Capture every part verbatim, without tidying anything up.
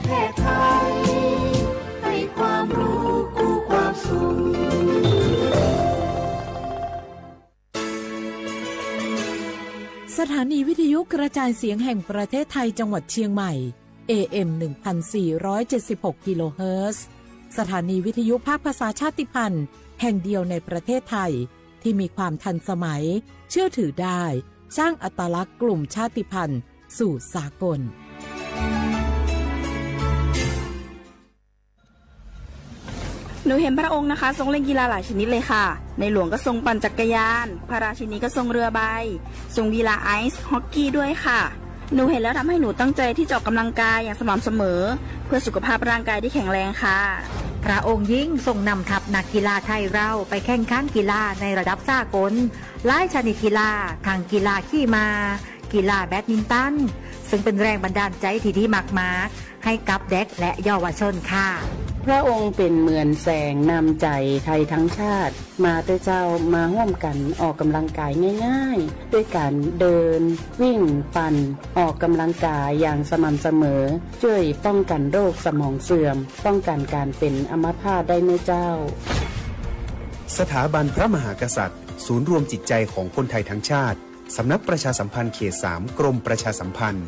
แพทย์ไทยให้ความรู้คู่ความสุข สถานีวิทยุกระจายเสียงแห่งประเทศไทยจังหวัดเชียงใหม่ เอเอ็ม หนึ่งพันสี่ร้อยเจ็ดสิบหก กิโลเฮิรตซ์ สถานีวิทยุภาคภาษาชาติพันธุ์แห่งเดียวในประเทศไทย ที่มีความทันสมัย เชื่อถือได้ สร้างอัตลักษณ์กลุ่มชาติพันธุ์สู่สากล หนูเห็นพระองค์นะคะ ทรงเล่นกีฬาหลายชนิดเลยค่ะ ในหลวงก็ทรงปั่นจักรยาน พระราชินีก็ทรงเรือใบ ทรงกีฬาไอซ์ฮอกกี้ด้วยค่ะ หนูเห็นแล้วทำให้หนูตั้งใจที่จะออกกำลังกายอย่างสม่ำเสมอ เพื่อสุขภาพร่างกายที่แข็งแรงค่ะ พระองค์ยิ่งทรงนำทัพนักกีฬาไทยเราไปแข่งขันกีฬาในระดับสากล หลายชนิดกีฬา ทั้งกีฬาขี่ม้า กีฬาแบดมินตัน ซึ่งเป็นแรงบันดาลใจที่ดีมากๆ ให้กับเด็กและเยาวชนค่ะ พระองค์เป็นเหมือนแสงนำใจไทยทั้งชาติ มาเต๊อะเจ้า มาร่วมกันออกกำลังกายง่ายๆ ด้วยการเดิน วิ่ง ปั่น ออกกำลังกายอย่างสม่ำเสมอ ช่วยป้องกันโรคสมองเสื่อม ป้องกันการเป็นอัมพาตได้เนอะเจ้า สถาบันพระมหากษัตริย์ ศูนย์รวมจิตใจของคนไทยทั้งชาติ สำนักประชาสัมพันธ์เขตสาม กรมประชาสัมพันธ์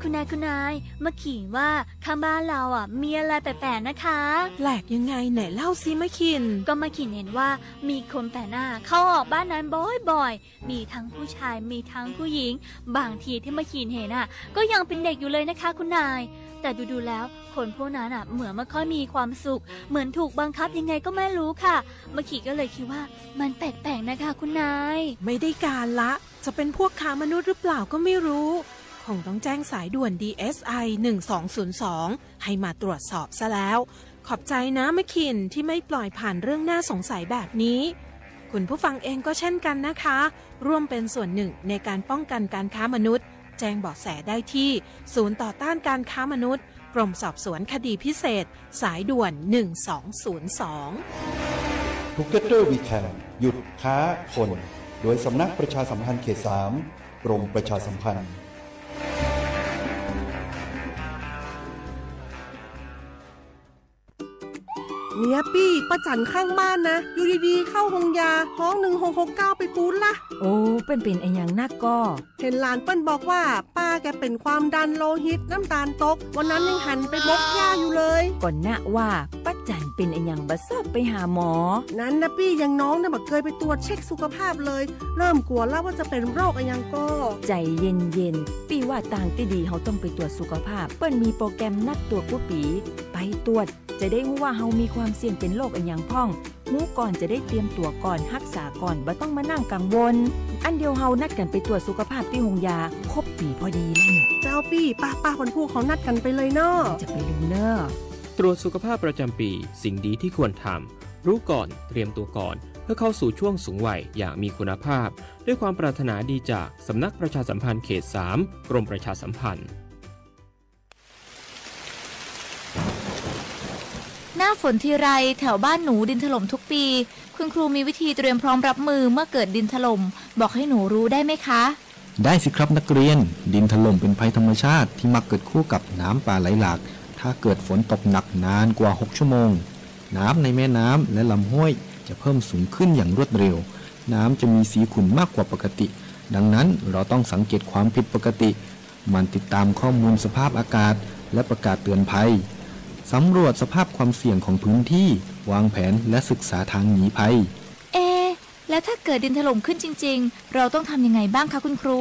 คุณนาย คุณนาย มะขินว่าข้างบ้านเราอ่ะ มีอะไรแปลกๆ นะคะ แปลกยังไง ไหนเล่าสิมะขิน ก็มะขินเห็นว่ามีคนแปลกหน้าเข้าออกบ้านนั้นบ่อยๆ มีทั้งผู้ชาย มีทั้งผู้หญิง บางทีที่มะขินเห็นอ่ะ ก็ยังเป็นเด็กอยู่เลยนะคะคุณนาย แต่ดูๆ แล้ว คนพวกนั้นอ่ะ เหมือนไม่ค่อยมีความสุข เหมือนถูกบังคับยังไงก็ไม่รู้ค่ะ มะขินก็เลยคิดว่ามันแปลกๆ นะคะคุณนาย ไม่ได้การละ จะเป็นพวกค้ามนุษย์หรือเปล่าก็ไม่รู้ คงต้องแจ้งสายด่วน ดีเอสไอ หนึ่งสองศูนย์สอง ให้มาตรวจสอบซะแล้ว ขอบใจนะมะขินที่ไม่ปล่อยผ่านเรื่องน่าสงสัยแบบนี้ คุณผู้ฟังเองก็เช่นกันนะคะ ร่วมเป็นส่วนหนึ่งในการป้องกันการค้ามนุษย์ แจ้งเบาะแสได้ที่ ศูนย์ต่อต้านการค้ามนุษย์ กรมสอบสวนคดีพิเศษ สายด่วน หนึ่งสองศูนย์สอง Phuket Travel Weekend หยุดค้าคน โดยสำนักประชาสัมพันธ์เขตสาม กรมประชาสัมพันธ์ เมียปี้ ป้าจั๋นข้างบ้านนะ อยู่ดีๆ เข้าโฮงยา ฮ้อง หนึ่งหกหกเก้า ไปปู๊ดละ โอ้ เปิ้นเป๋นอะหยังนักก่อ เห็นหลานเปิ้ลบอกว่า ป้าแกเป็นความดันโลหิต น้ำตาลตก วันนั้นยังหันไปบกหญ้าอยู่เลย ก่อนนะว่า ป้าจั๋นเป๋นอะหยังบ่ชอบไปหาหมอ นั้นนะปี้ อย่างน้องเนี่ยบ่เคยไปตรวจเช็คสุขภาพเลย เริ่มกลัวแล้วว่าจะเป็นโรคอะหยังก่อ ใจเย็นๆ ปี้ว่าตางตี้ดีเฮาต้องไปตรวจสุขภาพ เปิ้นมีโปรแกรมนัดตรวจกู้ปี ไปตรวจ จะได้ฮู้ว่าเฮามีความเสี่ยงเป็นโรคอะหยังพ่อง ฮู้ก่อนจะได้เตรียมตั๋วก่อน ฮักษาก่อน บ่ต้องมานั่งกังวล อันเดียวเฮานัดกั๋นไปตรวจสุขภาพตี้โฮงยา ครบปีพอดีแล้วเนี่ย เจ้าปี้ ป้าๆ วันพูกเฮานัดกั๋นไปเลยเนาะ จะไปลืมเน่อ ตรวจสุขภาพประจำปี สิ่งดีที่ควรทำ รู้ก่อน เตรียมตัวก่อน เพื่อเข้าสู่ช่วงสูงวัยอย่างมีคุณภาพ ด้วยความปรารถนาดีจากสำนักประชาสัมพันธ์เขตสาม กรมประชาสัมพันธ์ หน้าฝนทีไร แถวบ้านหนูดินถล่มทุกปี คุณครูมีวิธีเตรียมพร้อมรับมือเมื่อเกิดดินถล่ม บอกให้หนูรู้ได้ไหมคะ ได้สิครับนักเรียน ดินถล่มเป็นภัยธรรมชาติที่มักเกิดคู่กับน้ำป่าไหลหลาก ถ้าเกิดฝนตกหนักนานกว่าหกชั่วโมง น้ำในแม่น้ำและลำห้วยจะเพิ่มสูงขึ้นอย่างรวดเร็ว น้ำจะมีสีขุ่นมากกว่าปกติ ดังนั้นเราต้องสังเกตความผิดปกติ หมั่นติดตามข้อมูลสภาพอากาศ และประกาศเตือนภัย สำรวจสภาพความเสี่ยงของพื้นที่ วางแผนและศึกษาทางหนีภัย เอ๊ะ แล้วถ้าเกิดดินถล่มขึ้นจริงๆ เราต้องทำยังไงบ้างคะคุณครู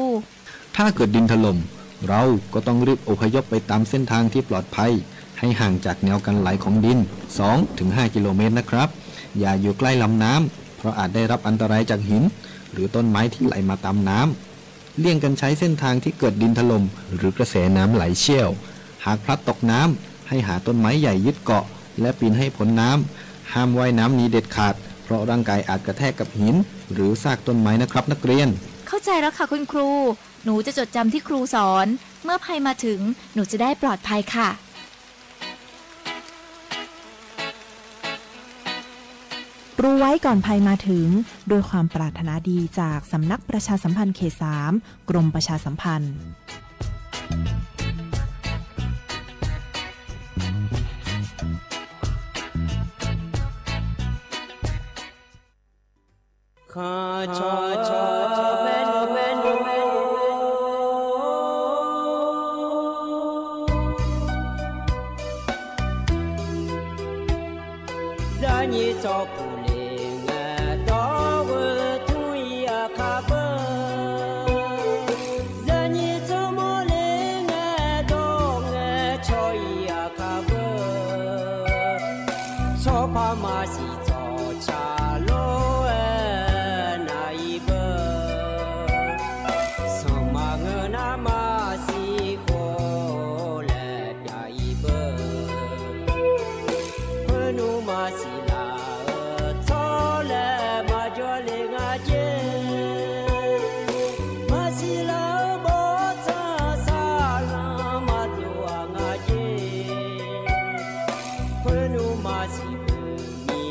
ถ้าเกิดดินถล่ม เราก็ต้องรีบอพยพไปตามเส้นทางที่ปลอดภัย ให้ห่างจากแนวกันไหลของดิน สองถึงห้ากิโลเมตรนะครับ อย่าอยู่ใกล้ลำน้ำ เพราะอาจได้รับอันตรายจากหิน หรือต้นไม้ที่ไหลมาตามน้ำ เลี่ยงกันใช้เส้นทางที่เกิดดินถล่ม หรือกระแสน้ำไหลเชี่ยว หากพลัดตกน้ำ ให้หาต้นไม้ใหญ่ยึดเกาะ และปีนให้พ้นน้ำ ห้ามว่ายน้ำหนีเด็ดขาด เพราะร่างกายอาจกระแทกกับหิน หรือซากต้นไม้นะครับนักเรียน เข้าใจแล้วค่ะคุณครู หนูจะจดจำที่ครูสอน เมื่อภัยมาถึง หนูจะได้ปลอดภัยค่ะ รู้ไว้ก่อนภัยมาถึง ด้วยความปรารถนาดีจากสำนักประชาสัมพันธ์เขตสาม กรมประชาสัมพันธ์ Zarnyir tsawrpuq le ngae dawr-eu tmr-ir aqkar beu. Zarnyir tsawrmawr le ngae dawr ngae cawr-ir aqkar beu. Tsawrpar maqsiq tsawrca lor-aer nav-ir beu. Sanqma ngeur nar maqsiq khof laer pyav-ir beu. Khoer nmr maqsiq laf-euq tsawrlaeq maqjawr le nga jer. Maqsiq laf-euq bawrtsanq saqlanq maqdov-aq nga jer. Khoer nmr maqsiq pyeuf ni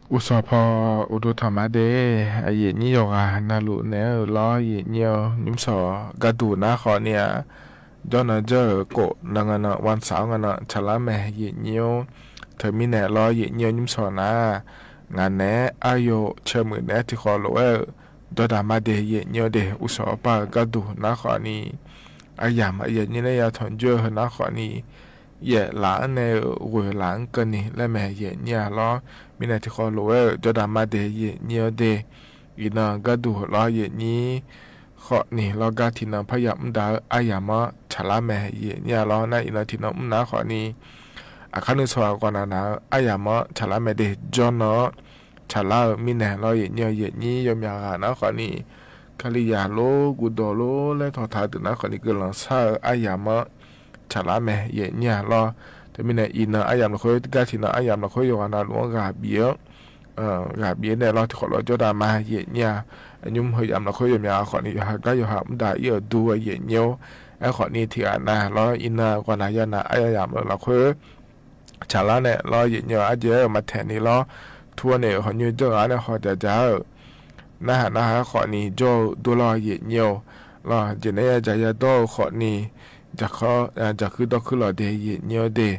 Uqsawq paw uqduq tanqma de, aqyuif nyir yawqghaq navluf naeq-aer-euq lawr, aqyuif nyir-eu nymrshawq gharduq nar khawfni-aq, jawrnan jawr-euq kof nan nga nan, วันเสาร์-anr nga nan tsaqlar mae, aqyuif nyir-or. Teumirnae lawr, aqyuif nyir-eu nymrshawq nar, ngaq naeq-aer aryo caermuiq naeq-aer tiqkhawf lof-aer-euq jawrdaq ma de, aqyuif nyir-eu de. Uqsawq paw-euq gharduq nar khawfni, aryamq aqyuif nyir nae ya tanqjoer-eu heu nar khawfni, yaef laf-anr nae-euq ghoeq laf-anr keuvni laer mae, aqyuif nyir-a lawr. Mirnae tiqkhawf lof-aer-euq jawrdaq ma de, aqyuif nyir-eu de. Iqnan gharduq lawr, aqyuif nyir khawfni lawr, gar tiqnan parya mr daq-eu aryamq-anr tsaqlar mae, aqyuif nyir-a lawr. Nar iqnan tiqnan mr nar khawfni, aqkar nuisawq-aq ghawqnaq naq-eu aryamq-anr tsaqlar mae de. Jawrnan-anr tsaqlar-eu mirnae lawr, aqyuif nyir-eu, aqyuif nyir yawmyaq ghaq nar khawfni, Kalizaq lor, guvdawq lor laer tawqtaq-eu deuq nar khawfni, guiqlanq shar-eu aryamq-anr tsaqlar mae, aqyuif nyir-a lawr. Teumirnae iqnan aryamq lafkhoer, gar tiqnan aryamq lafkhoer yawqghaq navluf-anr ghaq bif-anr, ghaq bif-aer nae lawr tiqkhawf lof-aer jawrdaq ma, aqyuif nyir-a. Nymr heu yamq lafkhoer yawmyaq khawfni, yawqha gar yawqha mr daq ir-euq dur, aqyuif nyir-or. Aerkhawfni tiqghaq nav lawr, iqnan ghawqnaq yawqnaq aryamq-euq lafkhoer tsaqlar nae lawr, aqyuif nyir-eu, arjaev-aer-euq maqtaeq ni lawr, tur-awr nae-euq hawq nyoer dzeur ghaq-anr nae haw dzaq dzaq-eu narhaq narhaq-aer khawfni jawr-eu dur lawr, aqyuif nyir-or. Lawr jeq nae ya dzaq ya dawr-eu khawfni, dzaq khuir dawr khuir lawq de, aqyuif nyir-eu de.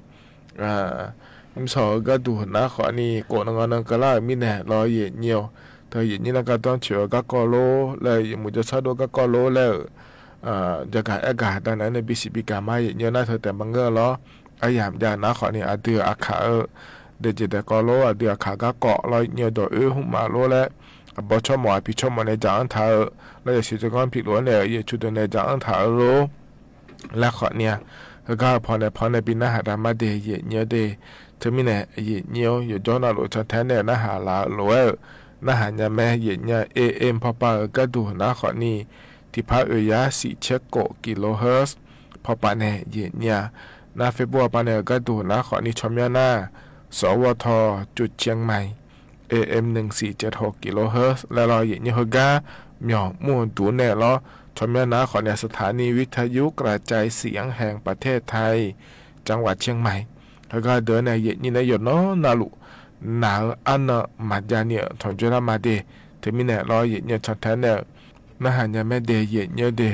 Nymrshawq-eu gharduq nar khawfni, kof nan nga nan keuvlar-euq mirnae lawr, aqyuif nyir-or. Teu aqyuif nyir nar gardanr coeq-eu garkawv lor laer, yawmuiq jawrshar dov garkawv lor laer-euq jagaq aergaq danaeq-aer nae bisiq bigaq ma, aqyuif nyir-or. Nar teu taef maqngeur-eu lawr, aryamq jav nar khawfni, aqdui-euq aqkaq-eu daeqjeq daeqkawv lor, aqdui aqkaq garkawv lawr, aqyuif nyir-eu, dawq oer hmq maf lor laer, aqbawr tsawrmawf aqpi tsawrmawf nae dzaq-anr taq-eu lawr, yasiq tsawrganr pyeufluf-anr nae-euq yaeqcu deuq nae dzaq-anr taq-eu lor laer khawfni-a, heugar-eu pawnae pawnae bi narhaq daq ma de, aqyuif nyir-or de. Teumirnae aqyuif nyir-or, yawqjawr navluf cantae-aer nae-euq narhaq laf-eu lof-aer-euq narhaq nya mae, aqyuif nyir-a. AM pawpav-euq gharduq nar khawfni, tiqpar oeq yar shif caer kof kilohertz pawpav nae, aqyuif nyir-a. Nar Facebook pawpav nae-euq gharduq nar khawfni, tsawrmyanr nar สวท. จุดเชียงใหม่ AM หนึ่งสี่เจ็ดหก กิโลเฮิรตซ์ laer lawr, aqyuif nyir-or. Heugar myawq mr-eu duq nae lawr, tsawrmyanr nar khawfni, สถานีวิทยุกระจายเสียงแห่งประเทศไทย จังหวัดเชียงใหม่ heugar deuq-anr nae aqyuif nyir nae yawqnan navluf naq-eu arnan maqjav ni-euq tanqjoer lar ma de. Teumirnae lawr, aqyuif nyir-eu, cantae-aer nae-euq narhaq nya mae de, aqyuif nyir-or de.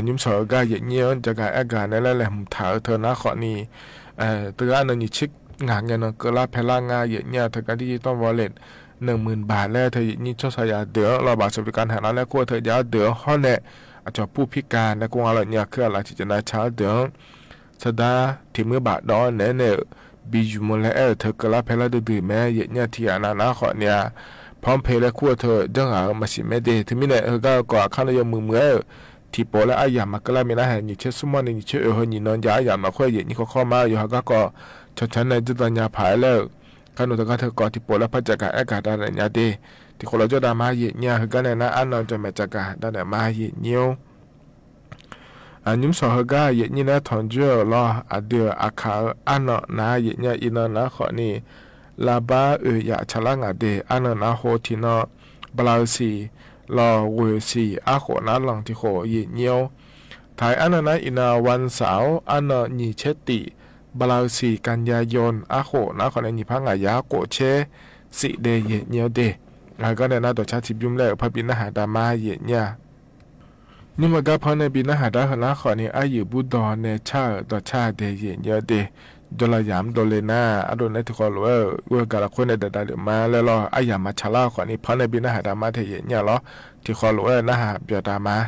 Nymrshawq-eu gar aqyuif nyir-anr jagaq aergaq nae laer laeqhmq taq-eu teu nar khawfni, teugar nan nyiq tser ngaq ngae nan keuvlar paelar nga, aqyuif nyir-a. Teugar ดิจิตอลวอลเล็ต หนึ่งหมื่นบาท laer teu aqyuif nyir tsawrhaq yaf deuq-anr lawr, บัตรสวัสดิการแห่งรัฐ laer kur-eu teu jav-anr deuq-anr hawr nae, aqcawq pur pirkav nae kur nga lawr, aqnyir aqkuir aqlaf tiqjeq nav ca-anr deuq-anr sardar tiq muir bafdawv-anr naeq-aer nae-euq bi yuf meuq laer aer-euq teu keuvlar paelar duidui mae, aqyuif nyir-a. Tiqghaq nav nar khawfni-a, PalmPay laer kur-eu teu janrghaq-euq maqsiq mae de. Teumirnae heugar-eu kawv aqkar nae yawmuiq muiq-aer-euq tiqpov laer aryamq maqkeuvlar minav haeq, nyiq tser smr mawrni nyiq tser oeq heu nyiq nan jav aryamq lafkhoer aqyuif nyir kawrkawr ma, yawqha garkawv cantae nae dzerdan nya paq-aer laer-euq, kar nmr teugar teu kawv tiqpov laer par jagaq aergaq danaeq nya de. Tiqkhof lawr jawrdav ma, aqyuif nyir-a. Heugar nae nar arnan jawqmaeq jagaq danaeq ma, aqyuif nyir-or. Nymrshawq heugar aqyuif nyir nae tanqjoer-euq lawr, aqdui-euq aqkaq-eu arnan nar, aqyuif nyir-a. Iqnan nar khawfni, lavbar oeq yaf tsaqlar ngaq de. Arnan nar hov tiqnan bala-eu siq lawr, ghoeq siq arkhof nar lanq tiqkhof, aqyuif nyir-or. Taq-aer arnan nar iqnan วันเสาร์ arnan nyiq caer tif, bala-eu siq กันยายน arkhof nar khawfni, nyiq par ngaq yaf arkhof caer siq de, aqyuif nyir-or de. Heugar nae nar dawqcar tiqbymr laer-euq parbi narhaq daq ma, aqyuif nyir-a. Nymr-eu gar par nae bi narhaq dar heu nar khawfni, aryuif burdawq nae car-euq dawqcar de, aqyuif nyir-or de. Jawrlav yamq mr dovle nar, ardov nae tiqkhawv lof-aer-euq ghoer gaq lafkhoer nae daqdav lef ma laer lawr, aryamq maqtsaqlar-eu khawfni par nae bi narhaq daq ma de, aqyuif nyir-a lawr. Tiqkhawv lof-aer narhaq byaq daq ma.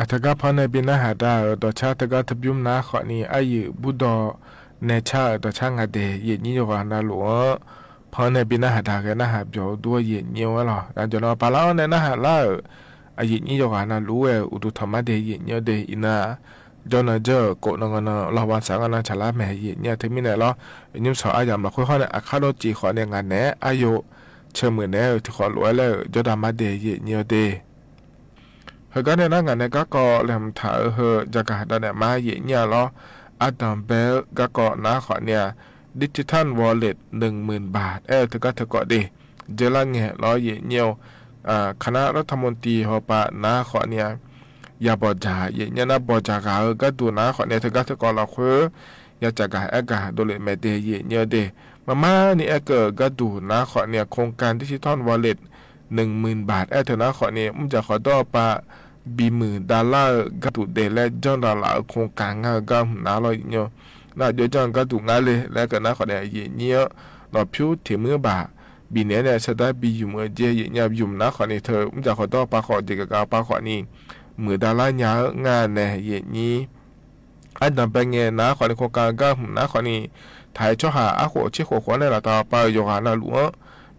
Teugar panr nae bi narhaq da-euq dawqcar teugar teu bymr nar khawfni aryuif burdawv nae car-euq dawqcar nga de. Yaeqnyir yawqghaq navluf-anr panr nae bi narhaq da ghae narhaq byawq-eu dur-awr yaeqnyir-awr aer lawq. Yaqjawq nan paqlar-anr nae narhaq lar-euq aqyaeqnyir yawqghaq navluf-aer uqduq tanq mar de yaeqnyir-awr de. Iqnan jawrnan jawr-euq khof nan nan lawqbaq saq ngar nan tsaqlar mae yaeqnyir-a. Teumirnae lawr, nymr sawq aryamq lafkhoer hawr nae aqkar dawrcif khawf nae ngaq naeq-aer aryov caermuiq naeq-aer-euq tiqkhawf lof-aer laer-euq jawrda mar de yaeqnyir-awr de. Heugar nae nar ngaq nae garkawv laeqhmq taq-eu heu jagaq dav naeq mar yaeqnyir-a lawr. Ardanq bae-eu garkawv nar khawfni-aq, digital wallet หนึ่งหมื่นบาท aer-eu teugar teukawv de. Dzeurlar ngae lawr yaeqnyir-awr, kaqnar รัฐมนตรี hawpav nar khawfni-aq, yabawq dzaq yaeqnyir nar bawq dzaq ghaq-eu gharduq nar khawfni teugar teukawv lafkhoer ya tsaf gaq aer gaq dovlef mae de yaeqnyir-awr de. Marmar ni aerkeuv-euq gharduq nar khawfni-aq, โครงการ digital wallet หนึ่งหมื่นบาท aer teu nar khawfni mrjaq khawqdawr-eu pav bimuiq davlar-eu gharduq de laer janr davlaf-euq โครงการ ngar-eu gar hmq nar lawr yaeqnyir-awr. Nar aqjox janr-eu gharduq ngar le laer keuv nar khawfni yaeqnyir-anr lawqpyur tiq muir baq bifnaeq-aer nae sardar bi ymq-eu jeq yaeqnyir-a. Ymq nar khawfni teu mrjaq khawqdawr-eu pav khawf jeq gaq gaq-eu pav khawfni muiq davlar nya-eu ngar nae yaeqnyir. Ardanq bae ngae nar khawfni โครงการ gar hmq nar khawfni taq-aer tsawrhaq arkhof tserkhof khawf nae laftav pav-eu yawqghaq navluf-anr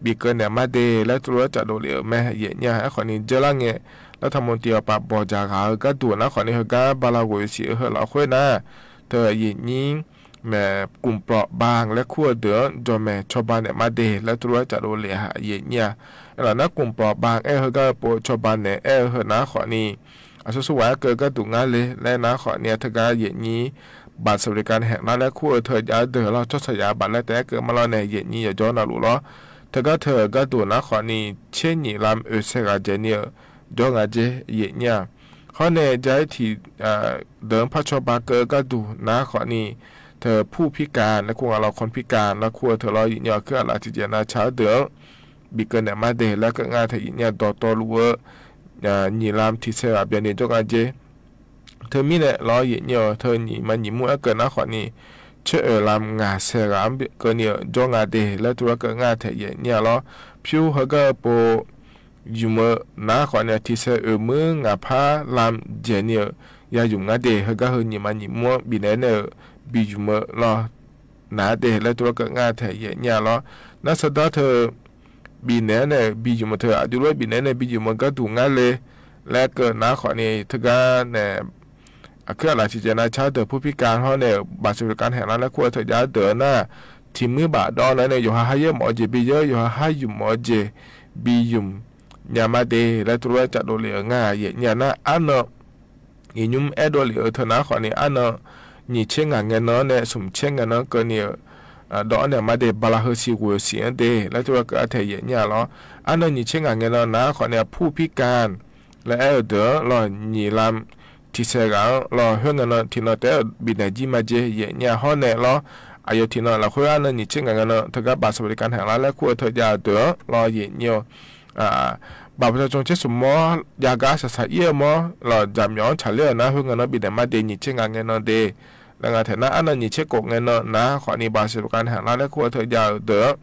bif keuv naeq mar de laer teulof-aer tsaf dovlef-euq mae yaeqnyir-a. Aerkhawfni dzeurlar ngae รัฐมนตรี hawpav bawq dzaq ghaq-eu gharduq nar khawfni heugar bala ghoeq siq-eu heu lafkhoer nar teu yaeqnyir mae กลุ่มเปราะบาง laer kur-eu deuq-anr jawqmaeq cawba naeq mar de laer teulof-aer tsaf dovlef-a yaeqnyir-a. Aerlaf nar กลุ่มเปราะบาง aer-eu heugar-eu pov cawba naeq aer-eu heu nar khawfni aqsur sur ghaq-aer keuv gharduq ngar le laer nar khawfni-aq teugar yaeqnyir บัตรสวัสดิการแห่งรัฐ laer kur-eu teu jav-eu deuq lawr tsawrhaq saqyaq baq laer taef-aer keuv ma lawr nae yaeqnyir yawqjawr navluf lawr. Teugar teu-euq gharduq nar khawfni tser nyiq lam oeq saer ghaq dzaeq ni-euq jawr nga jer yaeqnyir-a. Hawr nae ja-ir tiq deuq-anr par cawba keuv-eu gharduq nar khawfni teu ผู้พิการ laer kur nga lawr คนพิการ laer kur-eu teu lawr yaeqnyir-a. Aqkuir aqlaf tiqjeq nav ca-eu deuq-anr bif keuv naeq mar de laer keuv ngar tae yaeqnyir-a. Dawqtawvluf-eu nyiq lam tiq saer ghaq byav ni jawr nga jer. Teumirnae lawr yaeqnyir-a. Teu nyiq ma nyiq mur aer keuv nar khawfni tser oeq lam ngaq saer ghaq-anr keuvni-euq jawr nga de laer teulof-aer keuv ngar tae yaeqnyir-a lawr. Pyur heugar-eu pov ymq-eu nar khawfni tiq saer oeq muir ngaq par lam dzaeq ni-euq ya ymq ngar de. Heugar heu nyiq ma nyiq mur-anr bifnaeq nae-euq bi ymq-eu lawr naq-ar de laer teulof-aer keuv ngar tae yaeqnyir-a lawr. Nar sardar teu bifnaeq nae-euq bi ymq-eu teu aqjox lof-aer bifnaeq nae bi ymq-eu gharduq ngar le laer keuv nar khawfni teugar nae aqkuir aqlaf tiqjeq nav car deuq ผู้พิการ hawr nae-euq บัตรสวัสดิการแห่งรัฐ laer kur-eu teu jav-eu deuq-anr nar tiq muir baf dawv nae nae yawqha har yaer mawf-eu jeq bi yaer, yawqha har ymq mawf-eu jeq bi ymq nya mar de laer teulof-aer tsaf dovlef-euq ngar yaeqnyir-a. Nar arnan iqnymr aerdov lef-eu teu nar khawfni arnan nyiq tser ngaq ngae nan-anr nae smq tser ngae nan-anr keuvni-euq dawv-anr naeq mar de. Bala heu siq ghoeq siq-anr de laer teulof-aer keuv-a tae yaeqnyir-a lawr. Arnan nyiq tser ngaq ngae nan nar khawfni-aq ผู้พิการ laer aer-eu deuq-anr lawr nyiq lam tiq saer ghaq-anr lawr khoer ngae nan tiq nan taef-aer bifnaeq jir ma jer yaeqnyir-a. Hawr nae lawr aqyawf tiq nan lafkhoer arnan nyiq tser ngaq ngae nan teugar บัตรสวัสดิการแห่งรัฐ laer kur-eu teu jav-eu deuq-anr lawr yaeqnyir-a. บัตรประชาชน tser smq mawr jav gar saqsaq ir-eu mawr lawr jaqmyawf-anr tsaqler-euq nar khoer ngae nan bifnaeq mar de nyiq tser ngaq ngae nan de laer nga taeq nar arnan nyiq tser khof ngae nan nar khawfni บัตรสวัสดิการแห่งรัฐ laer kur-eu teu jav-eu deuq-anr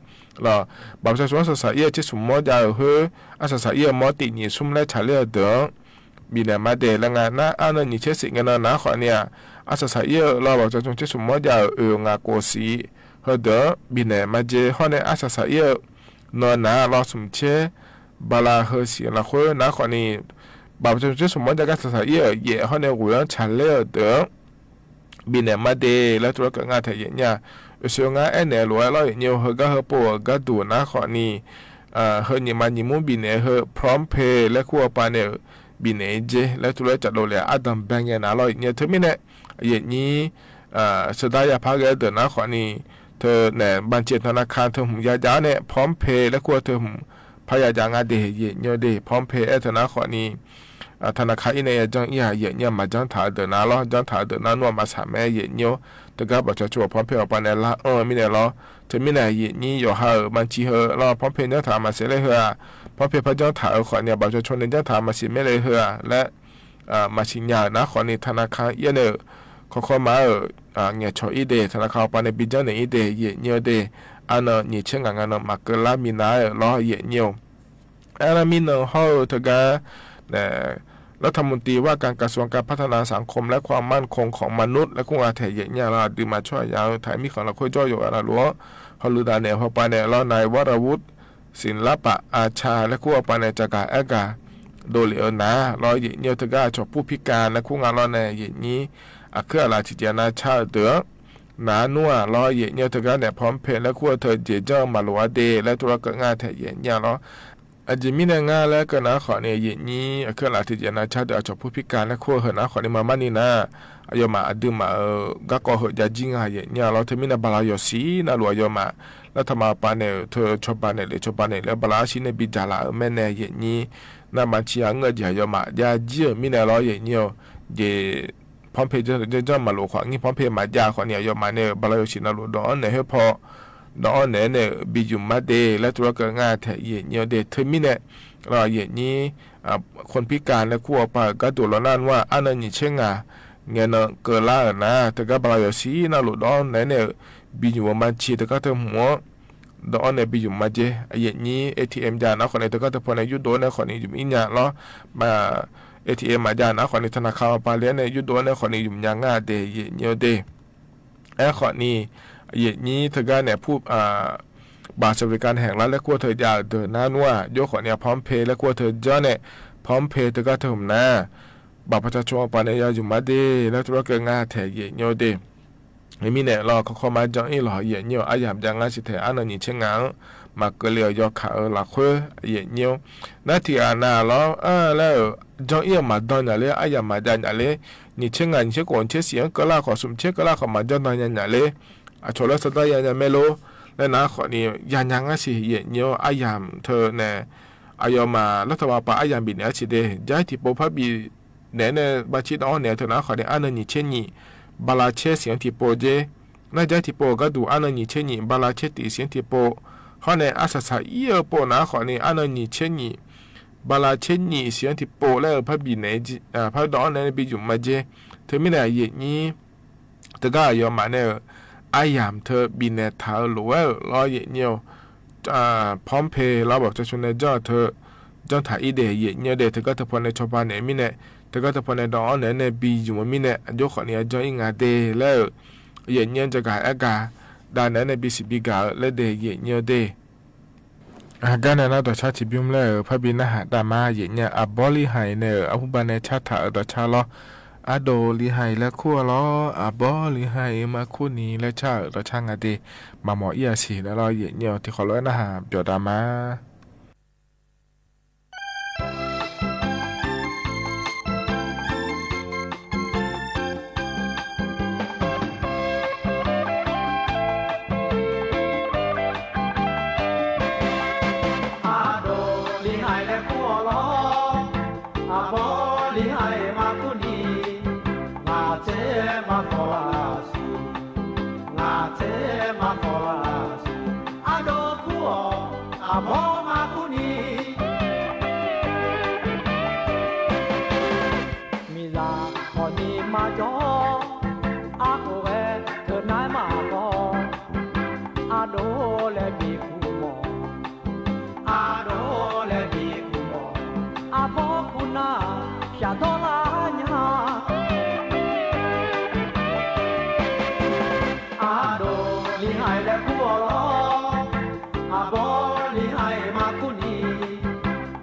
lawr บัตรประชาชน saqsaq ir-eu tser smq mawr jav-euq khoer arsaq saq ir-eu mawr tiq nyiq smr laer tsaqler-eu deuq-anr bifnaeq mar de laer nga. Nar arnan nyiq tser siq ngae nan nar khawfni-aq arsaq saq ir-eu lawr บัตรประชาชน tser smq mawr jav-euq oeq ngaq khof siq heudeuq-anr bifnaeq mar jer. Hawr nae arsaq saq ir-eu nan nar lawr smq tser bala heu siq lafkhoer nar khawfni บัตรประชาชน tser smq mawr jav gar saqsaq ir-euq yaef hawr nae ghoeq-anr tsaqler-euq deuq-anr bifnaeq mar de laer teulof-aer keuv ngar tae yaeqnyir-a. Oeqsoeq ngar aernaeq lof-aer lawr yaeqnyir-a. Heugar heu pov-euq gharduq nar khawfni heu nyiq ma nyiq mur bifnaeq heu PromptPay laer kur-eu pav nae-euq bifnaeq-ir jer laer teulof-aer tsaf dovlef-a. Ardanq bae ngae nar lawr yaeqnyir-a. Teumirnae yaeqnyir sardar yapar ghae-eu deuq nar khawfni teu naeq บัญชีธนาคาร teu hmq ya jav-awr nae PromptPay laer kur-eu teu hmq par ya jav ngar de yaeqnyir-a de. PromptPay aer teu nar khawfni ธนาคาร ir nae ya janr ir-aq yaeqnyir-a. Maqjanr taq-eu deuq nar lawr, janr taq-eu deuq nar nmr-aq maqsaq mae yaeqnyir-a. Teugar บัตรประชาชน PromptPay awq pav nae lar anr-eu mirnae lawr. Teumirnae yaeqnyir yawqha-euq บัญชี heu lawr PromptPay janr taq-eu maqsiq ler heu-aq, PromptPay par janr taq-eu khawfni บัตรประชาชน nae janr taq-eu maqsiq maer le heu-aq laer maqsiq nya-euq nar khawfni ธนาคาร ir nae-euq kawrkawr ma-euq ngaeqcawq ir de ธนาคาร awq pav nae bi janr naeq ir de yaeqnyir-a de. Arnan nyiq tser ngaq ngae nan maqkeuv lar minav-aer-euq lawr yaeqnyir-a. Arnar mirnan hawr-eu teugar nae รัฐมนตรีว่าการกระทรวงการพัฒนาสังคมและความมั่นคงของมนุษย์ laer kur nga taeq yaeq nyir-a lawr, aqduimaf tsawrhaqzaq-eu taq-aer mirkhanq lafkhoer jawr yawqghaq navluf-anr hawluiv daf naeq-euq hawpav naeq lawr, นายวรวุฒิ ศิลปะอาชา laer kur hawpav naeq tsafgaq aergaq dovlef-eu nar lawr, yaeq nyir-eu teugar aqcawq ผู้พิการ laer kur nga lawr nae yaeq nyir aqkuir aqlaf tiqjeq nav car-eu deuq-anr nar nmr-aq lawr, yaeq nyir-eu teugar nae พร้อมเพย์ laer kur-eu teu jeq janr-eu maqloq-a de laer tov lar keuv nga taeq yaeq nyir-a lawr. Aqjeq mirnae ngar laer keuv nar khawfni, yaeq nyir aqkuir aqlaf tiqjeq nav car deuq aqcawq ผู้พิการ laer kur-eu heu nar khawfni maqmar ni nar, aqyawfmaf aqduimaf-euq garkawv heu jav jir nga yaeq nyir-a lawr. Teumirnae bala yawsiq navluf aqyawfmaf lartaq maqpav naeq-euq teu cawba naeq lef cawba naeq lef-aer bala arsiq nae bidzaq laf-euq mirnae yaeq nyir nar maqciv-a ngeur-eu jeq aqyawfmaf jav jir-euq mirnae lawr yaeq nyir-eu jeq พร้อมเพย์ janr janr maqlof khawf ngir พร้อมเพย์ maqjav khawfni aqyawfmaf nae-euq bala yawsiq navluf dawq-anr naeq khoer paw dawq-anr naeq-aer nae-euq bi jmq mar de laer tov lar keuv nga taeq yaeq nyir-eu de. Teumirnae lawr yaeq nyir คนพิการ laer kur hawpav-euq gharduq lawr nar nmr-aq, arnan nyiq tser ngaq ngaenan keuvlar-euq nar, teugar bala yawsiq navluf dawq-anr naeq-aer nae-euq bi jmq-eu maqciv teugar teu hmq-anr dawq-anr nae bi jmq mar jer. Yaeq nyir ATM jav nar khawfni teugar teu paw nae yurdov-aer nae khawfni jmq ir nya lawr. ATM maqjav nar khawfni ธนาคาร hawpav le-aer nae yurdov-aer nae khawfni jmq nya nga de yaeq nyir-eu de. Aerkhawfni, yaeq nyir teugar nae บัตรสวัสดิการแห่งรัฐ laer kur-eu teu jav-euq deuq nar nmr-aq, jov khawfni-a พร้อมเพย์ laer kur-eu teu janr nae พร้อมเพย์ teugar teu hmq nar, บัตรประชาชน hawpav nae ya jmq mar de laer tov lar keuv nga taeq yaeq nyir-eu de. Mirnae lawr kawkawr mar janr ir lawq yaeq nyir-eu aryamq jav ngar siq taeq arnan nyiq tser ngaq-anr maqkeuv le-euq yawkaq-eu lafkhoer yaeq nyir-awr, nar tiqghaq nav lawr laer-euq janr ir-eu maqdan nyaf ler, aryamq maqjav nyaf ler, nyiq tser ngaq nyiq tser khof nyiq tser siq-anr keuvlar khawf smq tser keuvlar khawf maqjanr dan nya nyaf ler, aqcawq laer sardar ya nya maer lor laer nar khawfni ya nya ngar siq yaeq nyir-awr aryamq teu nae aqyawfmaf lartaq maqpav aryamq bifnaeq-aer siq de. Jar-ir tiqpov parbi naeq-aer nae baqcir dawv-anr naeq-eu teu nar khawfni arnan nyiq tser nyiq bala tser siq-anr tiqpov jer. Nar jar-ir tiqpov-euq gharduq arnan nyiq tser nyiq bala tser tiq siq-anr tiqpov. Hawr nae arsaq saq ir-eu pov nar khawfni arnan nyiq tser nyiq bala tser nyiq siq-anr tiqpov laer-euq parbi naeq-aer, par dawv-anr naeq-aer nae bi jmq mar jer. Teumirnae yaeq nyir teugar aqyawfmaf nae-euq aryamq teu bifnaeq taq-eu lof-aer-euq lawr yaeq nyir-awr, พร้อมเพย์ lawr บัตรประชาชน nae janr-eu teu janr taq ir de yaeq nyir-awr de. Teugar teu paw nae cawba naeq-eu mirnae, teugar teu paw nae dawv-anr naeq-aer nae bi jmq-eu mirnae aqjox khawfni-a janr ir nga de laer-euq yaeq nyir-anr jagaq aergaq dav naeq-aer nae bisiq bigaq-eu laer de yaeq nyir-awr de. Aqgar nae nar dawqcar tiqbymr laer-euq parbi narhaq dav ma yaeq nyir-a. Aqbawr Lihaiq nae-euq arhuba nae cartaq-euq dawqcar lawr. Ardov Lihaiq laer kur-a lawr. Aqbawr Lihaiq maqkur ni laer car-euq dawqcar nga de. Maqmawf ir-a siq laer lawr yaeq nyir-awr tiqkhawf lof-aer narhaq byawq dav ma. Aqdov Lihaiq laer kur-awq lawr. Aqbawr Lihaiq maqkur ni, ngaq tser maqkhawf laf siq, ngaq tser maqkhawf laf siq. Ardov kur-awq, aqbawr maqkur ni. Miqzaq khawf ni maqjawr, arkhof ghae teunav-aer maqkhawf, ardov laer bi kur mawf. Ardov laer bi kur mawf. Aqbawr kur nar, shafdawr lar nya. Ardov Lihaiq laer kur-awq lawr. Aqbawr Lihaiq maqkur ni,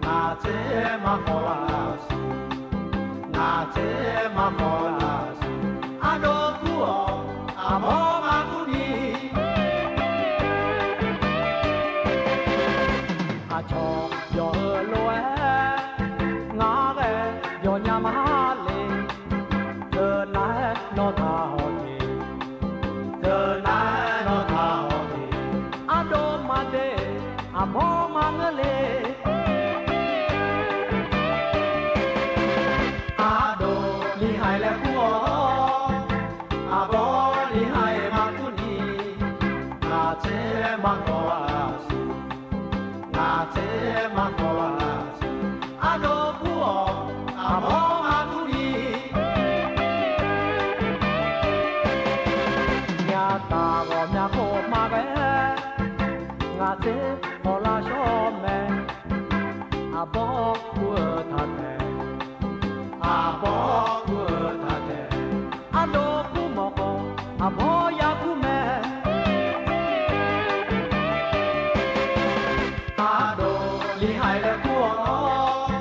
ngaq tser maqkhawf laf siq, ngaq tser maqkhawf laf siq. Ardov kur-awq, aqbawr maqkur ni. Aqcawq yawq-eu lof-aer, ngar ghae yawnya ma le. Teunav-aer nawr taq hawq de, teunav-aer nawr taq hawq de. Ardov maqde, aqbawr maqngeur le. Ardov Lihaiq laer kur-awq, aqbawr Lihaiq maqkur ni, ngaq tser maqkhawf laf siq, ngaq tser maqkhawf laf siq. Ardov kur-awq, aqbawr maqkur ni. Myavtaf ghawqmya khof maqghae, ngaq tser khawf lar shawr mae. Aqbawr kur-eu taq taeq, Aqbawr kur-eu taq taef, ardov kur mawf khawf, aqbawr yar kur mae. Ardov li haiq laer kur-awr,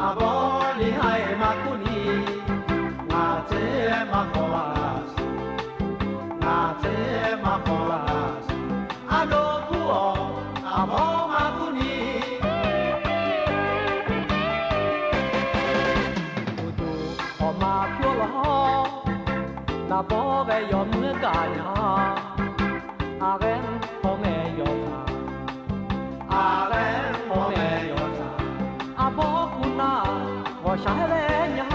aqbawr li haiq ma kur ni, ngaq tser ma khawf laf siq, ngaq tser ma khawf laf siq. Ardov kur-awr, aqbawr ma kur ni. Uqduq khawf ma pyur lawr, naqbawr ghae yawmuiq gaq nya. Aqghaer hawr ngae yawtsaq, aqghaer hawr ngae yawtsaq, aqbawr kur nar ghawqshaq-aer laer nya.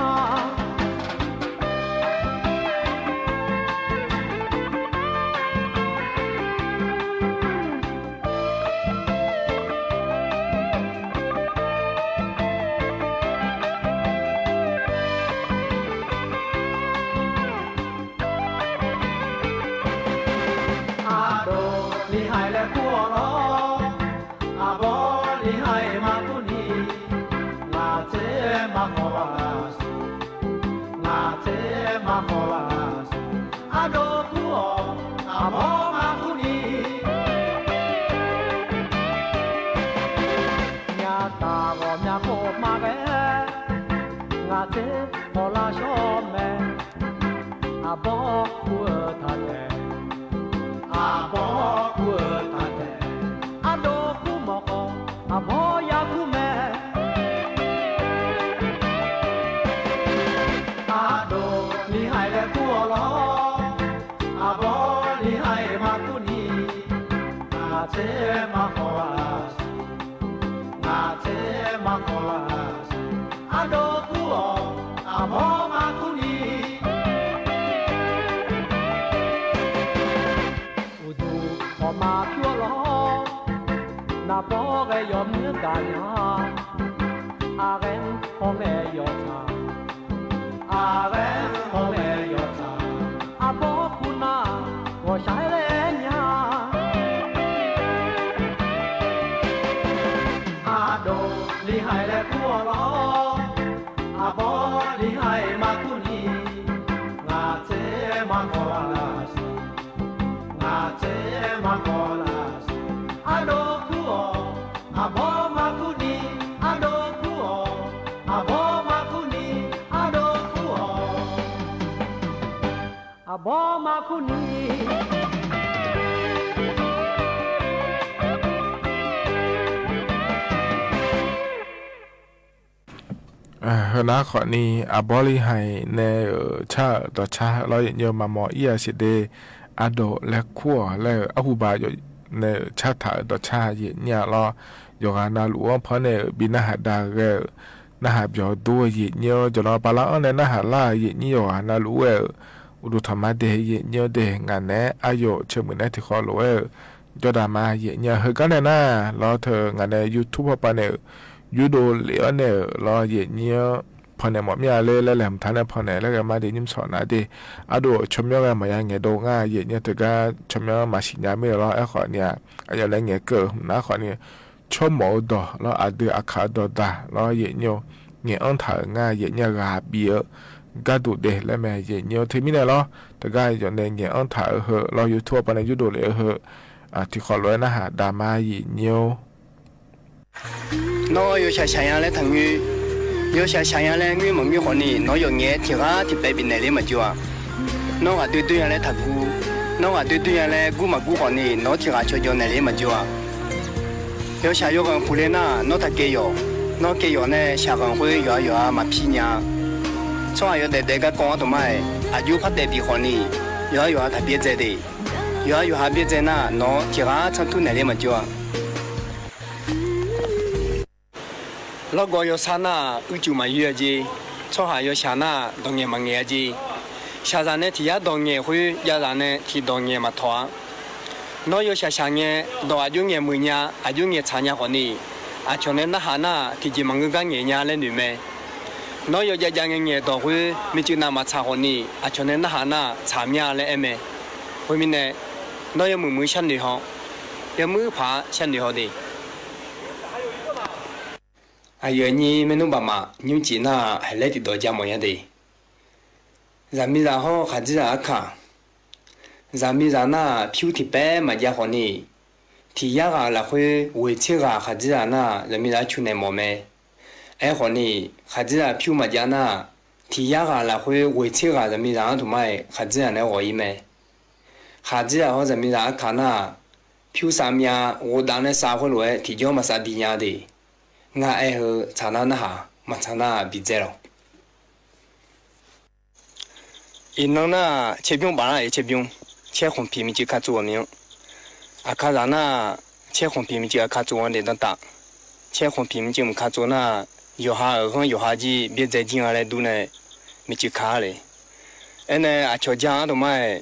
Ardov li haiq laer kur-awr lawr, aqbawr li haiq ma kur ni, ngaq tser ma khawf laf siq, ngaq tser ma khawf laf siq. Ardov kur-awr, aqbawr ma kur ni. Myavtaf ghawqmya khawf ma ghae, ngaq tser khawf lar shawr mae. Aqbawr kur-eu taq taef, aqbawr kur-eu taq taef, ardov kur mawf khawf, aqbawr yar kur mae. Ardov li haiq laer kur-awr lawr, aqbawr li haiq ma kur ni, ngaq tser ma khawf laf siq, ngaq tser ma khawf laf siq. Ardov kur-awr, aqbawr ma kur ni. Uqduq khawf ma pyur lawr, naqbawr ghae yawmuiq gaq nya. Aqghaer hawr ngae yawtsaq, aqghaer hawr ngae yawtsaq, aqbawr kur nar ghawqshaq-aer laer nya. Ardov li haiq laer kur-awr lawr, aqbawr li haiq ma kur ni, ngaq tser ma khawf laf siq, ngaq tser ma khawf laf siq. Ardov kur-awr, aqbawr ma kur ni, ardov kur-awr, aqbawr ma kur ni, ardov kur-awr, aqbawr ma kur ni. Heu nar khawfni, aqbawr li haiq nae-euq car-euq dawqcar lawr, yaefnyir-eu maqmawf ir-a siq de. Ardov laer kur-awq laer-euq arhuba nae-euq cartaq-euq dawqcar yaefnyir-a lawr. Yawqghaq navluf-anr paw nae-euq bi narhaq da ghae-euq, narhaq byawq dur-eu yaefnyir-awr, jawqlanr bala-anr nae narhaq lar-euq yaefnyir yawqghaq navluf-aer-euq, uqduq tanqma de yaefnyir-awr de, ngaq naeq-aer aqyawf ceumuiq nae tiqkhawv lof-aer-euq jawrdaq ma yaefnyir-a. Heugar nae nar lawr, teu ngaq nae YouTube paw paw nae-euq yurdov lef-awr nae-euq lawr, yaefnyir-anr pawnaeq mawf mir-a ler laer laeqhmq taq nae pawnaeq laer ghae ma de, nymr sawq nar de. Ardov-euq tsawrmyanr ghae maqya ngaeqdov ngar yaefnyir-a, teugar tsawrmyanr maqsiq nya mir-a lawr. Aerkhawf ni-aq, aqyawf nae ngaeq keuv-euq hmq nar khawfni, tsawrmawf-eu dawq lawr, aqdui aqkaq-eu dawqdaq lawr yaefnyir-or, ngaeq-anr taq-euq ngar yaefnyir-a, ghaq bif-eu gharduq de laer mae yaefnyir-or. Teumirnae lawr, teugar yawf nae ngaeq-anr taq-eu heu lawr, YouTube paw nae yurdov lef-eu heu tiqkhawv lof-aer narhaq daq ma yaefnyir-or. Nawr yawshaq shaqnya laer taqngoer. Yawshaq shaqnya laer ngoer maqngoer khawfni, nawr yawf ngaef-aer tiq ghaq tiq paev bifnaeq ler maqjawr-a. Nawr ghaq doer doer nya laer taqguv. Nawr ghaq doer doer nya laer gur maqgur khawfni, nawr tiq ghaq cawjaw naeq ler maqjawr-a. Yawshaq yawghanq puq le nar, nawr taqkaev yawf. Nawr kaev yawf nae shaqghanq khoer yawqha yawqha maqpir nya-a. Tsawrhaq yawdaef daef garkawv-anr taqmar-aer, aqjox par daef bif khawfni, yawqha yawqha taqbyaerdzae de. Yawqha yawqha byaerdzae nar, nawq-anr tiq ghaq tsanr tur naeq ler maqjawr-a. Lawrgawv yawsar nar-aq, uicuiv maqyoer-a jeq. Tsawrhaq yawshaq nar-aq, dawq ngaeq maqngaeq-a jeq. Shaqzaq nae tiq yar dawq ngaeq khoer, javzaq nae tiq dawq ngaeq maqtawq-a. Nawr yawshaq shaq ngae, dawq aqjox ngaeq muiq nya, aqjox ngaeq tsaq nya khawfni, aqcawq nae narhaq nar-aq, tiqjeq maqngeur gar ngaeq nya laer noeq mae. Nawr yawjav jav ngae ngaeq dawq khoer, miqcuiv nav maqtsaq khawfni, aqcawq nae narhaq nar-aq, tsaq mya laer aer mae. Khoermirnae, nawr yawmuiq muiq sharnoeq haw. Yawmuiq paq sharnoeq haw de. Aqyuif aqnyir maernmr baqmaf nymrcif nar-aq, haeqlaer tiqdawq ja mawf nya de. Zaqmiqzaq hawr khaqdzerzaq arkaq. Zaqmiqzaq nar-aq, pyur tiqpaer maqjav khawfni, tiq yar ghaq lafkhoer ghoeq tser ghaq khaqdzerzaq nar-aq, zaqmiqzaq cu naeq mawf mae. Aerkhawfni, khaqdzerzaq pyur maqjav nar-aq, tiq yar ghaq lafkhoer ghoeq tser ghaq zaqmiqzaq-anr tmq mar-aer khaqdzerzaq naeq-aer ghawq-ir mae. Khaqdzerzaq hawr zaqmiqzaq arkaq nar-aq, pyur sav myav ghofdav nae sav khoerlof-aer tiqjawr maqsav bi nya de. Ngar aer heu tsaq nar narhaq, maqtsaq nar-aq bidzae lawq. Iqnan nar-aq, caerbymr baf lar-iq caerbymr, caer khmqpiq miqcuiv ka tsov-euq mir-anr. Aqkaqzaq nar-aq, caer khmqpiq miqcuiv aqka tsov-anr daef danrtav. Caer khmqpiq miqcuiv mq ka tsov nar-aq, yawqha-euq ghanr yawqha jir byaerdzae jir nga laer dur nae miqcuiv ka-ar le. Aernae aqcawq ja-anr tmq mar-aer,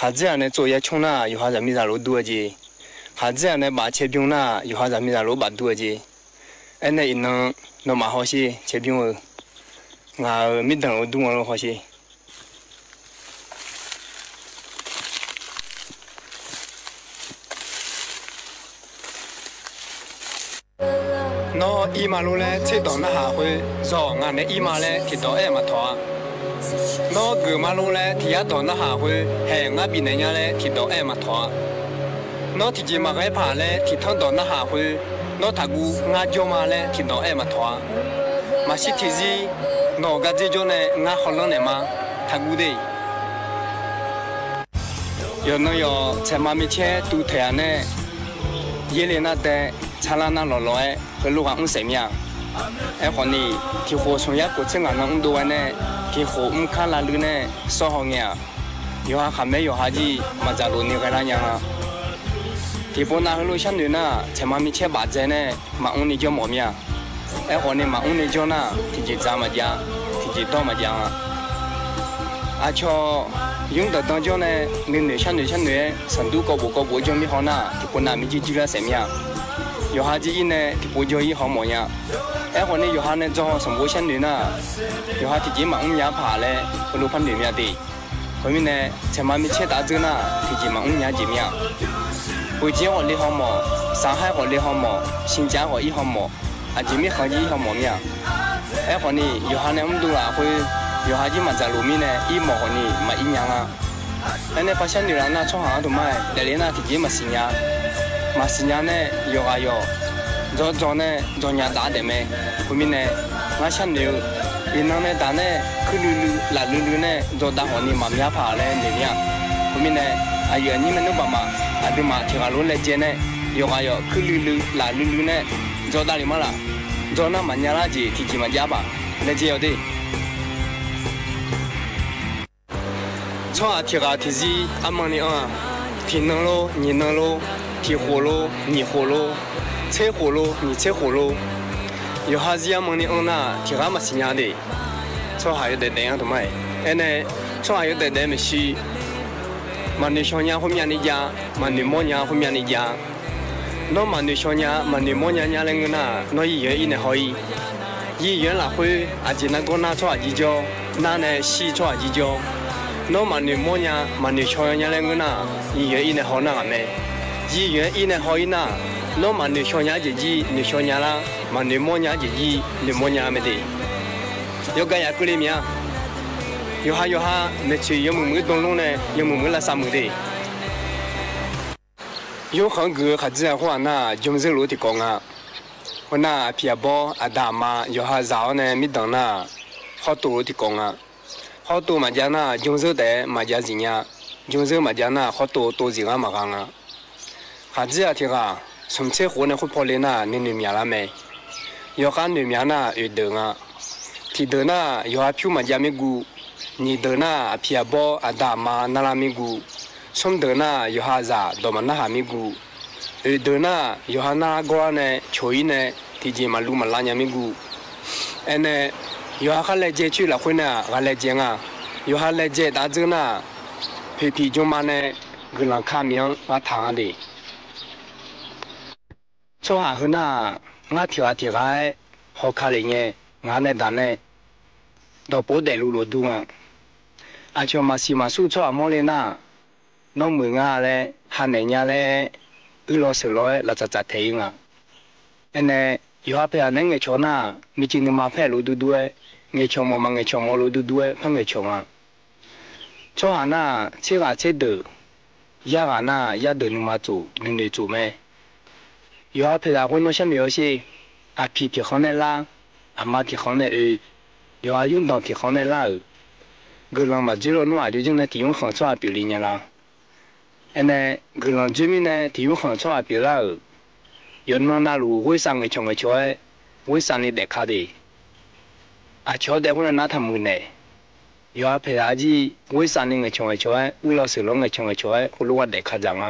khaqdzerzaq nae tsov ya cmr nar-aq, yawqha zaqmiqzaq lof dur-eu jeq. Khaqdzerzaq nae baf caerbymr nar-aq, yawqha zaqmiqzaq lof baf dur-eu jeq. Aernae iqnan nawmaf hawsher caerbymr-eu, ngaq-euq mirdanq lof dur nga lof hawsher. Nawr ir ma lor laer tserdawq narhaq khoer, zawq ngaq nae ir ma laer tiqdawq aer-eu maqtawq-a. Nawr geuf ma lor laer tiq yar dawq narhaq khoer, haeq ngar bifnaeq nya laer tiqdawq aer-eu maqtawq-a. Nawr tiqjeq maqghae paq laer tiqtanr dawq narhaq khoer, nawr taqguv ngar jawr ma laer tiqdawq aer-eu maqtawq-a. Maqshir tiqzir nawq-euq gardzer jawr nae ngar hawlanr naeq ma. Taqguv de. Yawqnan yawq tsaeqma micaer tuv taeq-aq nae, yaerle nar dae, tsarlar nar lawqlawq-aer heulof ghaq mr saef mir-a. Aerkhawfni, tiq khof smq yar khof tser ngaq nan mrdov-aer nae, tiq khof mrkar lavluiv nae sawr haw ngae-aq, yawqha khaqmaer yawqha jir maqdzaq lof ni ghaelar nya nga. Tiqpov nav heulof sharnoeq nar-aq, tsaeqma micaer bafdzae nae maqmr ni jawr mawf mir-a. Aerkhawfni maqmr ni jawr nar-aq, tiqjeq dzaq maqjav, tiqjeq dawr maqjav nga. Aqcawq yur danqdan jawr nae nuinoeq sharnoeq sharnoeq-aer sanqdur kawv bof kawv bof-aer jawr mir haw nar-aq, tiqpov nav mirjir jir lar saef mir-a. Yawqha jir ir nae tiqpov jawr ir haw mawf nya. Aerkhawfni yawqha nae dzaw haw sanqbof sharnoeq nar-aq, yawqha tiqjeq maqmr nya paq laer heulof par noeq mir-a de. Khoermirnae, tsaeqma micaer taf dzeur nar-aq, tiqjeq maqmr nya jeq mir-a. Boeqjeq-aer ghawqle haw mawf, saqhaer ghawqle haw mawf, sinjav-aer ghawq ir haw mawf, aqjeq mirkhanq jir ir haw mawf mir-a. Aerkhawfni yawqha nae mrdov laf khoer, yawqha jir maqdzaq lof mirnae ir mawf khawfni maqir nya nga. Aernae par sharnoeq laf nar tsawrhaq-anr dmq mar-aer daefle nar tiqjeq maqsiq nya. Maqsiq nya nae yawqghaq yawq dzaw dzaw nae dzaw nya dav daef mae. Khoermirnae, ngar sharnoeq-eu iqnan nae daq nae kuir luiv luiv laf luiv luiv nae dzaw dav khawfni maqmya paq laer noeq mir-a. Khoermirnae, aqyuif aqnyir maernmr baqmaf aqduimaf tiq ghaq lof-aer laejae nae, yawqghaq yawq kuir luiv luiv laf luiv luiv nae dzaw dav le mar laf. Dzaw nar maqnya lar jeq tiqjeq maqjav paq. Laejae-awq de. Tsawrhaq tiq ghaq tiqzir armanni anr-aq, tiq nan lor, nyiq nan lor, tiq khof lor, nyiq khof lor, tser khof lor, nyiq tser khof lor, yawqha zir armanni anr nar-aq, tiq ghaq maqsiq nya de. Tsawrhaq yawdaef daef-anr dmq mar-aer, aernae tsawrhaq yawdaef daef maeqshi, maqnoeq shaw nya khoermyavni jav, maqnoeq mawr nya khoermyavni jav. Nawr maqnoeq shaw nya, maqnoeq mawr nya nya laer ngeur nar-aq, nawr yir yawq-aer ir nae haw-ir. Yir yawq-aer lafkhoer aqjeq nargawr nar tsawrhaq jir jawr, nar nae shir tsawrhaq jir jawr. Nawr maqnoeq mawr nya, maqnoeq shaw nya laer ngeur nar-aq, yir yawq-aer ir nae haw nar ghaq mae. Yir yawq-aer ir nae haw-ir nar-aq, nawr maqnoeq shaw nya-ar jeq jir noeq shaw nya lar, maqnoeq mawr nya-ar jeq jir noeq mawr nya mae de. Yawgaq yaf keuvle miq-a. Yawqha yawqha maeqtsoeq yawmuiq muiq-eu dmlmr nae yawmuiq muiq-eu lavsav muiq de. Yawrkhanq-anr guiq-eu khaqdzer-aq khoer-aq nar-aq, jmr zeur lof-eu tiqkawv nga. Khoernar-aq, aqpiq aqbawr aqda aqma yawqha zaq-awr nae mirdanq nar-aq, hawrtov lof-eu tiqkawv nga. Hawrtov maqjav nar-aq, jmr zeur taef-aer maqjav zif nya. Jmr zeur maqjav nar-aq, hawrtov tov zif gar maqgha nga. Khaqdzer-aq tiq ghaq smq tser khof nae khoer paw le nar-aq, nuinoeq myaqlar mae. Yawkhav noeq myaq nar-aq, oeq deuq nga. Tiq deuq nar-aq, yawqha pyur maqjav mirguv. Nyiq deuq nar-aq, aqpiq aqbawr aqda aqma narlar mirguv. Smr deuq nar-aq, yawqha zaq dawq maqnar haq mirguv. Oeq deuq nar-aq, yawqha narlar gawrlar nae coq-ir nae tiqjeq maqluv maqlav nya mirguv. Aernae, yawqha khar laejae coer lafkhoer nar-aq, ghaq laejae nga. Yawqha laejae taf dzeur nar-aq, poeqpiq jmrma nae guiqlanq ka miq-anr gha taq nga de. Tsawrhaq heu nar-aq, ngar tiq ghaq tiq ghaq-aer hawka lef ngae, ngaq nae daq nae dawqpov daefluf lof dur nga. Aqcawq maqsiq maqsur tsawrhaq mawrle nar-aq, nawr muiq nga laer hanaeq nya laer, uirlaw sheuqlaw-aer laftsaf tsaf taeq-ir nga. Aernae, Yawqha paeqzaq naeq-aer ngaeqcawq nar-aq, miqcif nuima paer lof durdur-aer, ngaeqcawq mawf maqngaeqcawq mawf lof durdur-aer par ngaeqcawq nga. Tsawrhaq nar-aq, tser ghaq tser deuq, yar ghaq nar-aq, yar deuq nuima tsof, nuinoeq tsof mae. Yawqha paeqzaq khoer nawr sharnoeq-awr sher. Aqpiq tiqkhanq nae lar, aqma tiqkhanq nae oe, yawqha yurdanq tiqkhanq nae lar-euq, guiqlanq maqdzoer lawnmr-aq, aqjox janr nae tiq yur khanq tsawrhaq pyeufle nya la? Aernae, guiqlanq dzoer mirnae tiq yur khanq tsawrhaq pyeuflar-euq, yawqnan navluf ghoersav ngaeqcawq ngaeqcawq-aer, ghoersavni daefka de. Aqcawq-anr daef khoernav nar taqmuiq naeq. Yawqha paeqzaq arjir ghoersavni ngaeqcawq ngaeqcawq-aer, uirlawr sheuqlawr ngaeqcawq ngaeqcawq-aer, khoerlof-aer daefka dzaq nga.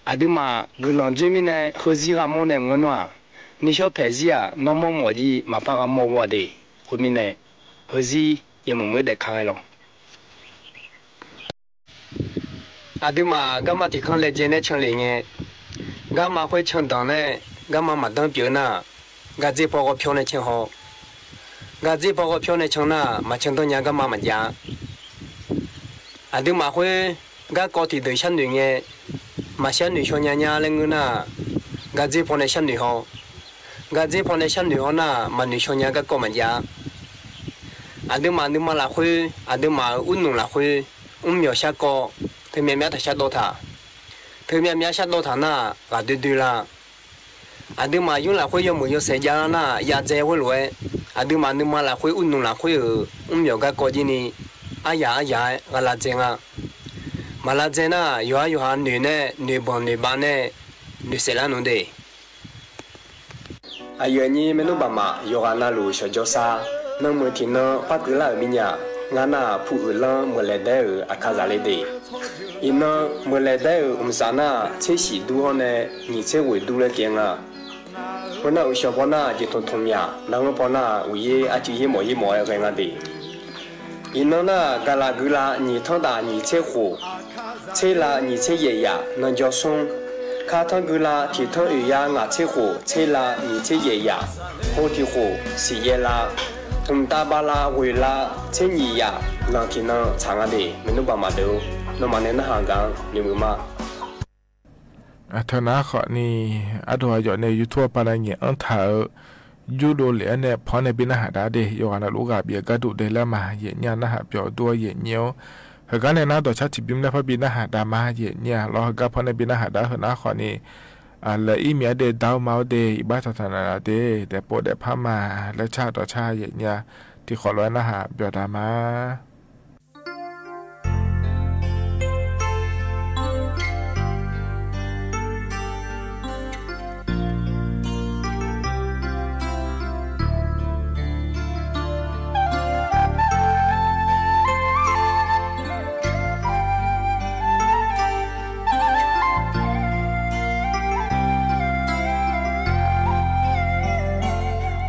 Aqduimaf guiqlanq dzoer mirnae heuzir gha mawr nae maqngeur nar-aq, nishawr paeqzir-aq, nawr mawrmawf jir maqpar gha mawr-eu ghaq de. Khoermirnae, heuzir yawmuiq muiq-aer daefka ghae lawq. Aqduimaf garma tiq kanr laejae nae canlef ngae, garma khoer candanq nae, garma maqdanr pyeuf nar-aq, gardzer paw ghawqpyawr nae can haw. Gardzer paw ghawqpyawr nae can nar-aq, maqcan danr nya garma maqjav-a. Aqduimaf khoer garkawv tiqdeuq sharnoeq ngae, maqshar noeqshaw nya nya laer ngeur nar-aq, gardzer paw nae sharnoeq haw. Gardzer paw nae sharnoeq haw nar-aq, maqnoeqshaw nya garkawv maqjav-a. Aqduimaf nuima lafkhoer, aqduimaf-euq urnmq lafkhoer, mrmyawq shar kawv, teumyav myav taq shar dawv taq. Teumyav myav shar dawv taq nar-aq, ghaqdoer doer la. Aqduimaf yur lafkhoer yawmuiq yawsaef javlar nar-aq, yadzae khoerlof-aer, aqduimaf nuima lafkhoer urnmq lafkhoer-euq mrmyawq garkawv jir ni, aryaq aryaq-aer gha lavdzae nga. Maq lavdzae nar-aq, yawqha yawqha noeq nae noeqbanq noeqbav nae noeqsaef lar nmr de. Aqyuif aqnyir maernmr baqmaf yawqghaq navluf shawqjawr sar, nanmuiq tiqnan par keuvlar-euq mirnya, ngar nar-aq pu uiqlanr meuqlaeq daer-euq aqkazaq le de. Iqnan meuqlaeq daer-euq mqsaf nar-aq, tser shif dur hawr nae nyiq tser ghoeq dur laer pyeuf nga. Khoernar, uqshawq paw nar-aq jeqtmq tmq myaq, nar-anr paw nar-aq uqyaer arcuiv yaermawf yaermawf-aer ghae nga de. Iqnan nar-aq, gaqlaq guiqlav nyiq tanr taf nyiq tser khof, tser lav nyiq tser yaef yaf nanjawr smr, kar tanr guiqlav tiq tanr oeq ya ngaq tser khof, tser lav nyiq tser yaef yaf, hov tiq khof siq yaev lav, mqtav bala ghoeq lav tser nyiq yaf, lanq tiqnan tsaq nga de. Maernmr baqmaf deuq-or, nawmaf nae narhaq gaq-anr noeqmuiq ma. Aqteu nar khawfni, ardov aqyawf nae YouTube pavnav ngaeq-anr taq-eu, jurdov lef-aer nae pan-awr nae bi narhaq dav de. Yawqghaq navluf ghaq bif-eu gharduq de laer ma, yaeq nyir-a narhaq byawq dur-awr yaeq nyir-or. Heugar nae nar dawqcar tiqbymr laer par bi narhaq dav ma, yaeq nyir-a lawr heugar pan-awr nae bi narhaq dav-eu heunar khawfni, laeq-ir miq-aer de, dar-eu ma-awr de, iqbax taqtaq naq naq de, daefpov daefpar ma laer car dawqcar yaeq nyir-a, tiqkhawf lof-aer narhaq byawq dav ma.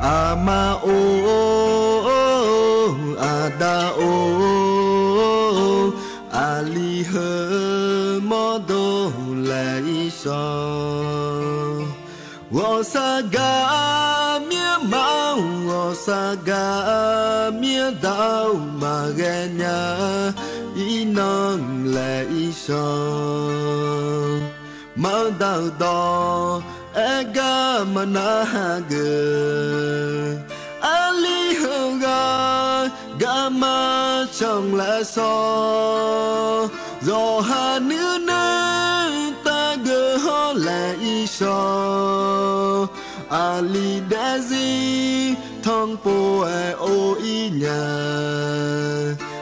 Aqma or, aqda or, aqli heu mawrdo laeq-ir shawr. Ghawqshaq gaq mir-anr ma-or, ghawqshaq gaq mir-anr da-or, maqghae nya-a, iqnan laeq-ir shawr. Manqdaq-euq dawq aer gar maqnar hageuf. Aqli heughaq garma canq laer shawr. Zawqha nuinui taf geuf hawr laeq-ir shawr. Aqli daefzir tanqpov-aer or-ir nya.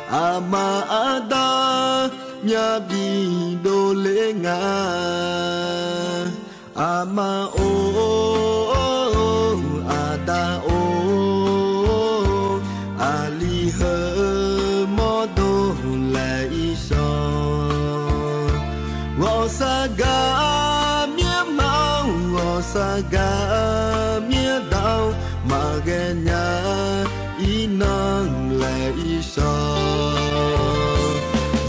Aqma aqda myavbif dovler nga. Aqma or, aqda or, aqli heu mawrdo laeq-ir shawr. Ghawqshaq gaq mir-anr ma-or, ghawqshaq gaq mir-anr da-or, maqghae nya-a, iqnan laeq-ir shawr.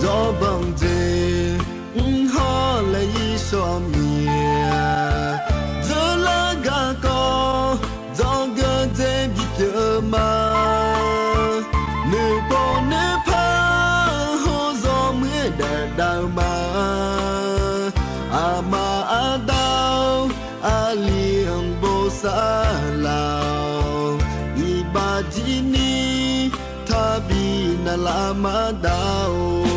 Zawbanq jeq mr hawr laeq-ir shawr mir-a. Dzeurlar garkawv dzawgeuf dzae bipyeuf ma. Noeqpov noeqpar hawr zawmuiq-aer daef dav-eu ma. Aqma aqda-or, aqli-anr bof saqlaq-awq. Iqbax jir ni taqbi navlaf maqdav-or.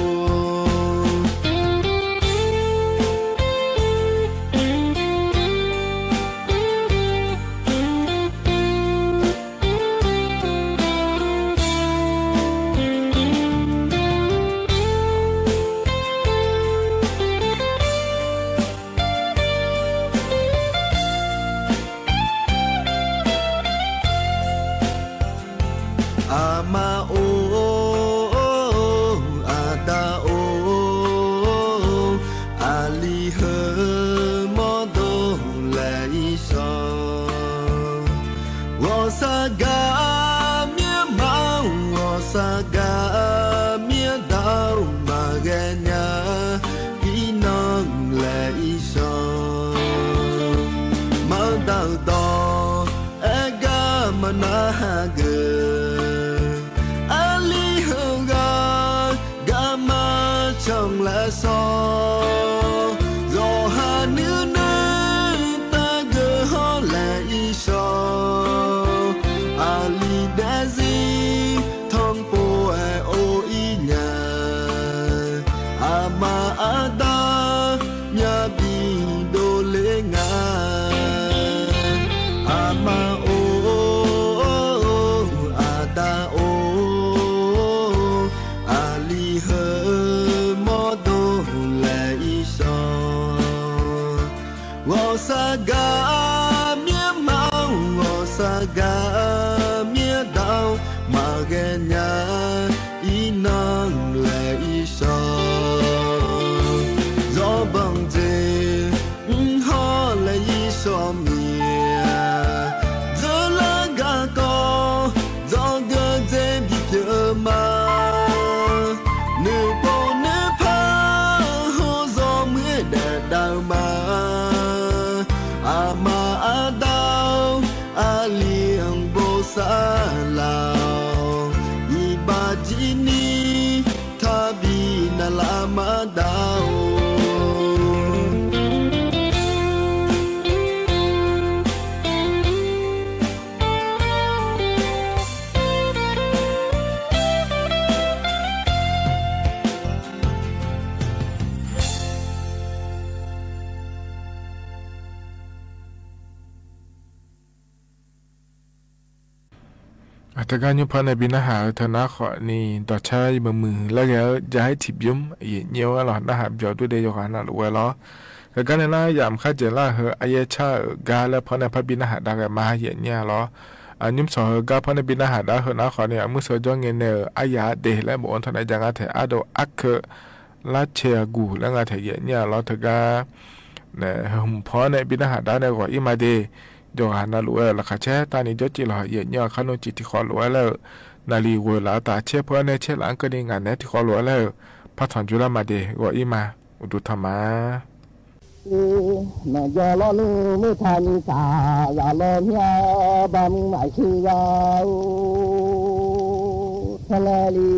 Aqma-or, aqda-or, aqli heu mawrdo laeq-ir shawr. Ghawqshaq gar myanrma-or, ghawqshaq gar myanrda-or, maqghae nya-ir nan laeq-ir shawr. Maqdaq-euq dawq aer gar maqnar hageuf, aqli heughaq garma canq laer shawr. Zawqha nuinui taqgeuf hawr laeq-ir shawr. Aqli daefzir tanqpov-aer or-ir nya. Aqma aqda myavbi dovler nga. Aqma-or, aqda-or, aqli heu mawrdo laeq-ir shawr. Ghawqshaq gar myanrma-or, ghawqshaq gar myanrda-or, maqghae nya-ir nan laeq-ir shawr. Zawbanq jeq mr hawr laeq-ir shawr mir-a. Dzeurlar garkawv dzawgeuf dzer bipyeuf ma. Nuipov nuipar hawr zawmuiq-aer daef dav-eu ma. Aqma aqda-or, aqli-anr bosav laf-awq. Iqbax jir ni taqbi navlaf maqdav-or. Aqteugar nymr paw nae bi narhaq-eu teu nar khawf ni, dawqcar muiqmuiq laer ghae-eu ja-aer tiqbymr yaeqnyir-awr aerlawq narhaq byawq durdev yawqghaq navluf ghae lawr. Heugar nae nar yamq khar dzaeqlar-eu heu aryaer car-euq gar laer paw nae parbi narhaq dav ghae ma yaeqnyir-a lawr. Aqnymr sawq heu gar paw nae bi narhaq dav-eu heu nar khawf ni, aqmuir sawq jawr ngae nae-euq aryaq ardeq laer bofanr tawr nae ja nga taeq ardov arkeuv larcae aqguq laer nga taeq yaeqnyir-a lawr. Teugar nae heu hmq paw nae bi narhaq dav nae ghawq-ir ma de. Yawqghaq navluf-aer-euq laqkhaq caer tavni jawrcif lawq yaeqnyir-a kharnmr cif tiqkhawf lof-aer laer-euq naqliq ghoeq laf-eu taf caer paw nae caer laf-anr keuvni ngaq naeq-aer tiqkhawf lof-aer laer-euq partaq jurlar ma de. Ghawq-ir ma. Uqduq tanq ma. Nawqjaw lawrnmr muiq taq ni tsaq zaq law mya, baqmuiq maqshir ya-or, tanlae li.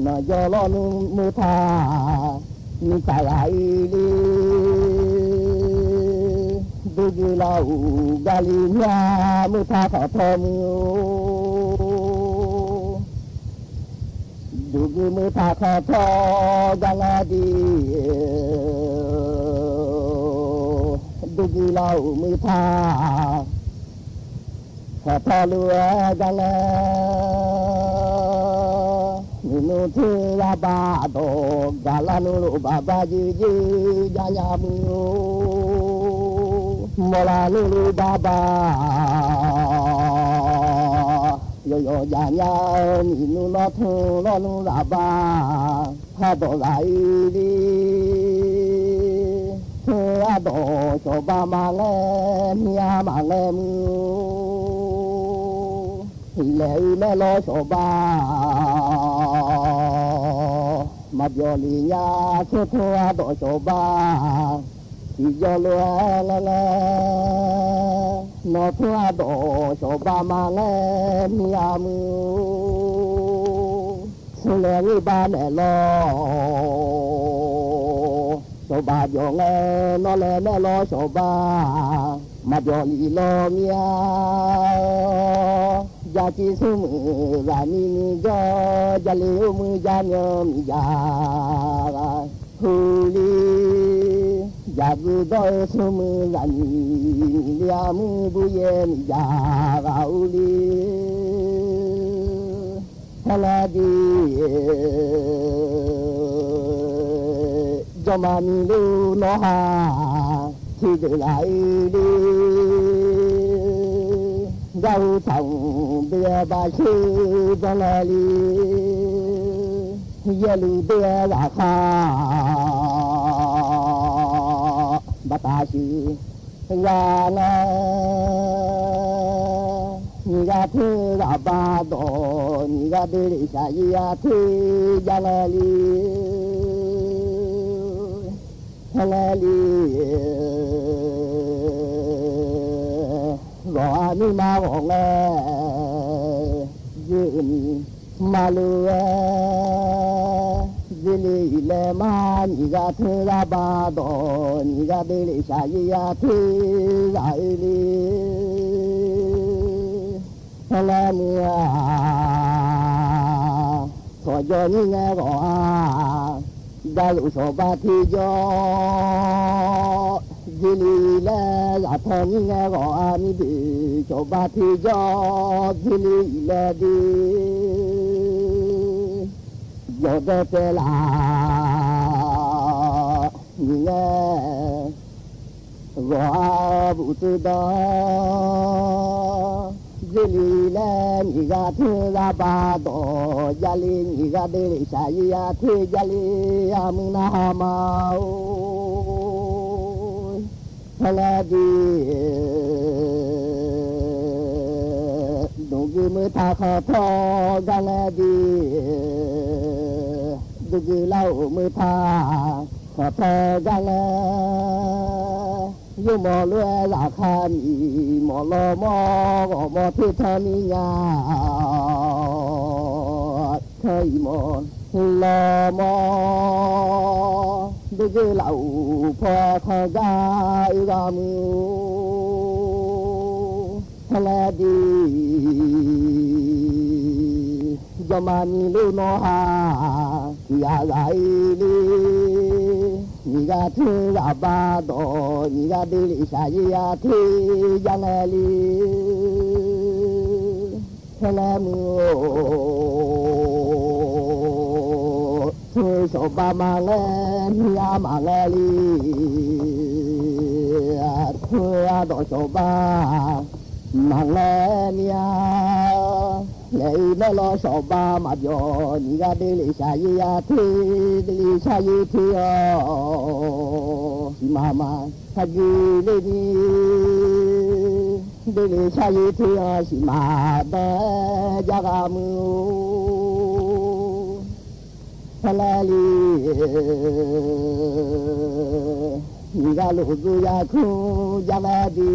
Nawqjaw lawrnmr muiq taq ni tsaq zaq-ir le. Durgui lav-uq gaqli mya, muiq taq khanqtawv muiq-or. Durgui muiq taq khanqtawv gar nga di. Durgui lav-uq muiq taq khanqtawv lof-aer gar nga. Miqnmr tser lavbav dawq gaqlar nmr lof baqbav jeq jeq ja nya muiq-or. Mawrlar nmr lof baqbav yawqyawq ja nya-eu miqnmr nawr tmr lawrnmr lavbav ardawq zaq-ir le. Tmr ardawq shawqbav maqngaer, mya maqngaer muiq-or. Laeq-eu maerlawr shawqbav maqbyawq lef nya. Tmr tmr ardawq shawqbav tiqjawr lof-aer ngae ngae, nawr tmr ardawq shawqbav maqngaer mya muiq-or. Smrlaeq ghoer bar naeq lawr Cawba byawq ngae, nawr laer maer lawr cawba, maqbyawq lif lawr mir-a. Jaqciv smrmuiq zaqmiq miqjawr, jale or muir jarmyan miqjaq ghaq hu li. Jaqguiq dawr-eu smrmuiq zaqmiq miqle-a muir buryaer miqjaq ghaq ur li. Haer laer di, jawrma miqlur nawr ha, tiqdeuq laf-eu le. Garhu taqmq byaer bashir byanlae li, yaerluf deuq-aer ghaqkhav baqtaf shuif ghaq ngae, nyiq ghaq ter ghaq ba dawq, nyiq ghaq deuq lef shaqyir-a ter jav ngae li. Haer laer li, ghawq-a mirma ghawq ngae, dzoer-eu ni maqlof-aer, dzoerle-iq laer mar, nyiq ghaq ter ghaq ba dawq, nyiq ghaq deuq lef shaqyir-a ter ghaq-eu le. Haer laer muiq-a, tawqjawr nyir ngae ghawq-a, galof shawqba terjawr, dzoerle-iq laer ghaqtanq nyir ngae ghawq-a, mirdeq shawqba terjawr, dzoerle-iq laer de. Jawqdae taev laf nyiq ngae, ghawq-a buq teuv danr, dzoerle-iq laer nyiq ghaq ter ghaq ba dawq jav le, nyiq ghaq deuq lef shaqyir-a ter jav le, armur narhaq ma-or. Haer laer di, dmqgui meuq taq khanqtawr gar ngae di, dmqgui lar-euq meuq taq khanqtawr gar ngae, yawmawf lof-aer zaqkhav miqmawf lawmawr, ghawqmawr ter tanr mir nya, tanr iqmawf lawmawr, dzoerle laf-euq paw-aer tanr gar oe ghaq muiq-or. Haer laer di, jawrma miqlur nawr ha, tiq ghaq ghaq-ir le, nyiq ghaq ter ghaq ba dawq, nyiq ghaq deuq lef shaqyir-a ter jav ngae le. Haer laer muiq-or, tmr-eu shawqba maqngae, nyiq ghaq maqngae le, tmr-eu ardawq shawqba maqngae mir-a. Laeq-eu maerlawr shawqba maqbyawq, nyiq ghaq deuq lef shaqyir-a ter, deuq lef shaqyir ter-awr, siqmaq maqtaq gui ler ni, deuq lef shaqyir ter-awr, siqmaq danr-aer jar ghaq muiq-or. Haer laer li, nyiq ghaq lofdzuq yarkmr jar ngae di,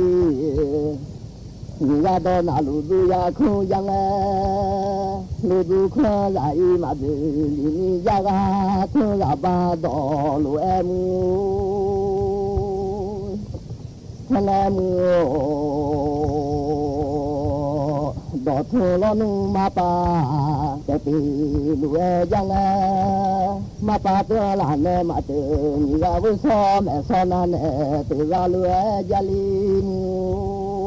nyiq ghaq dawq naq lofdzuq yarkmr jar ngae, lofdzuq kanr zaq-ir maqdzeuf lifni, jar ghaq tmr ghaq ba dawq lof-aer muiq-or. Haer laer muiq-or, dawqtmq lawrnmr marpav taef pyeuf lof-aer jar ngae, marpav tmr-anr laf nae maqteuv, nyiq ghaq ghoer shawr maeq shawr nar nae teuv ghaq lof-aer jar le muiq-or.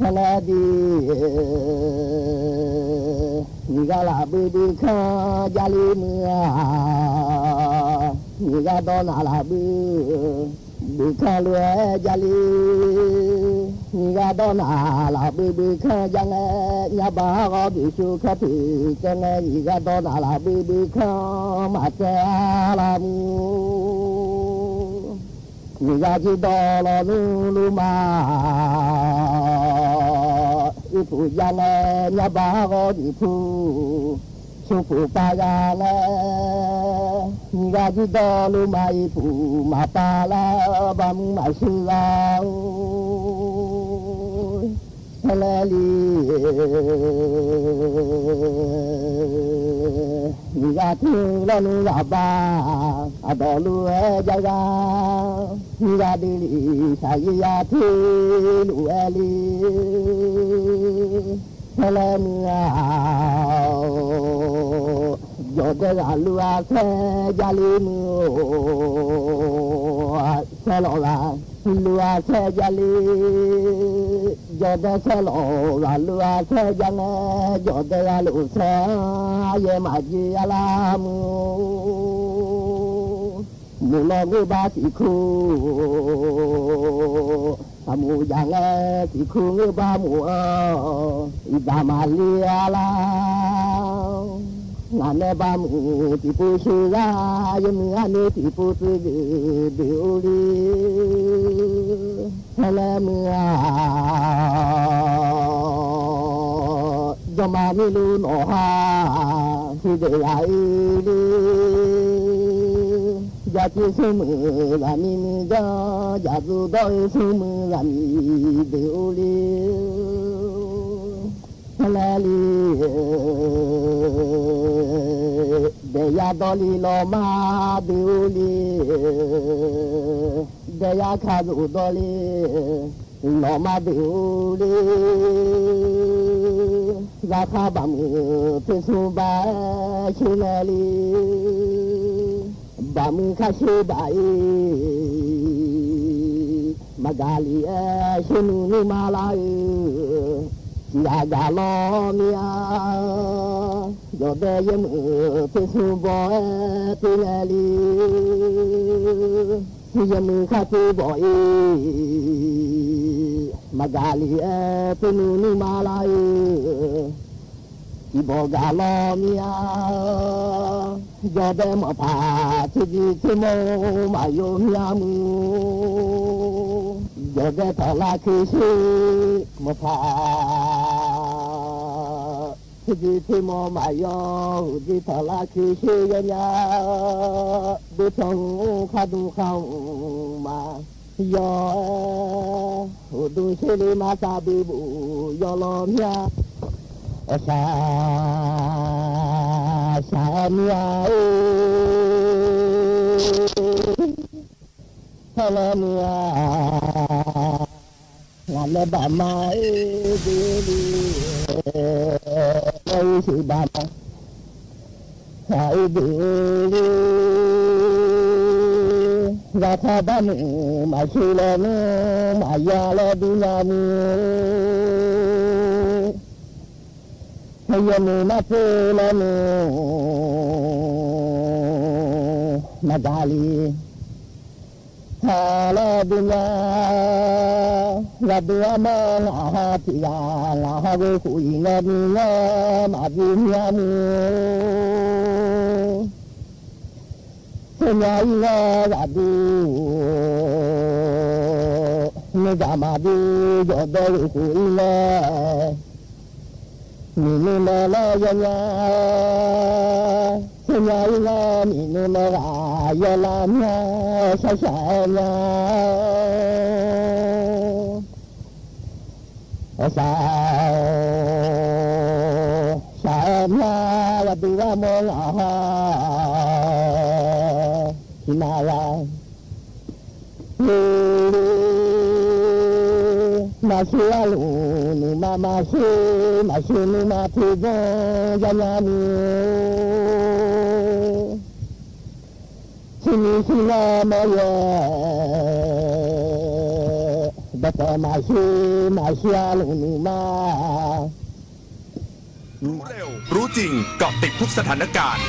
Haer laer di, nyiq ghaq laf buiv buiv kanr jar le muiq-a, nyiq ghaq dawq naq laf buiv buiv kanr lof-aer jar le. Nyiq ghaq dawq naq laf buiv buiv kanr jar ngae, nyabaq ghawr duq shur kanr tiq caev ngae, nyiq ghaq dawq naq laf buiv buiv kanr maqcaev-a laf muiq-or. Nyiq ghaq jir dawq lawnmr luf ma, irpuq jar ngae, nyabaq ghawr duq puq shur puq pav ghaq ngae, nyiq ghaq jir dawq luf ma, irpuq maqpav lar, baqmur maqshir lar-or. Haer laer li, Miqzaq tmr lawrnmr zaqbav aqdawq luf-aer jav gar, miqzaq dui li shaqzir ya tmr luf-aer le. Saerlaer muiq-a, jawqdae ghaq luf-a saer jav le muiq-or, saerlawq ghaq luf-a saer jav le. Jawqdae saerlawq ghaq luf-a saer jav ngae, jawqdae ghaq luf saer-anr yaer maqjir-a lar muiq-or. Muiq law ngeur bar siqkur, aqmuiq jaq ngae siqkur ngeur bar muiq-anr, iqdaq maqle-a lar. Ngaq nae bar muiq tiqpov sheuqzar, yawmuiq arni tiqpov tsuif deuq deuq-or le. Saerlaer muiq-a, jawrma mirluf nawqha tiqdeuq ghaq-ir le. Jaqciv smrmuiq ghaq ni ni janr, jaqdzuq dawr-eu smrmuiq ghaq ni deuq-or le. Saerlaer le, daeqya dawrle lawrma deuq-or le. Daeqya kaqzuf dawrle lawrma deuq-or le. Zaqkhav baqmuiq tersmr bar-aer shir ngae le. Baqmuiq kar shir baq-ir, maqgaq lef-aer shir nuinmr ma lar-eu, tiq ghaq gaq lawr mir-a. Jawqdae yaermuiq tersmr baw-aer ter ngae le. Yaermuiq kar ter bawq-ir, maqgaq lef-aer ter nuinmr ma lar-eu, tiq bawq gaq lawr mir-a. Jawqdae maqpaq tserjiv tsermawr maqyaw mir-a muiq-or. Jawqdae tawqlar keuv sher maqpaq tserjiv tsermawr maqyaw, uqduq tawqlar keuv sher yawnya, dovtanq-anr khar dm khar mq ma yaw-aer, uqduq sher le ma sav beu bof yaw law mir-a. Awqshaq shaq-aer mir-a-or, tawrlaer muiq-a. Ngaq nae baqma oe deuq le, laer-eu sheuq baqma, shaq-eu deuq le, zaqkhav barmuiq maqshir laer nmr maqya laer dur nya muiq-or. Yaermuiq mar tser laer nmr maqgaq le. Taq laer dur nya, ghaqdui armar ngaq ha tiq ghaq ngaq ha ghoe khof-iq ngae ni ngaer maqbi nya muiq-or. Tser nya-ir ngae ghaqdui nuigaq maqbi jawqdae ghoe khof-ir ngae, miqnui laer laer yawnya. Tser nya-ir ngae miqnui laer ghaq yawlar nya, shaqshaq-aer nya. Awqshaq-or, shaq-aer nya, ghaqdui ghaq mawr ngaq ha tiqnav gha. Maqshir arluf nuima maqshir, maqshir nuima tiqbyan yanya muiq-or. Shirni shirlar mawryaer, dawqtawv maqshir, maqshir arluf nuima. รู้เร็ว รู้จริง เกาะติดทุกสถานการณ์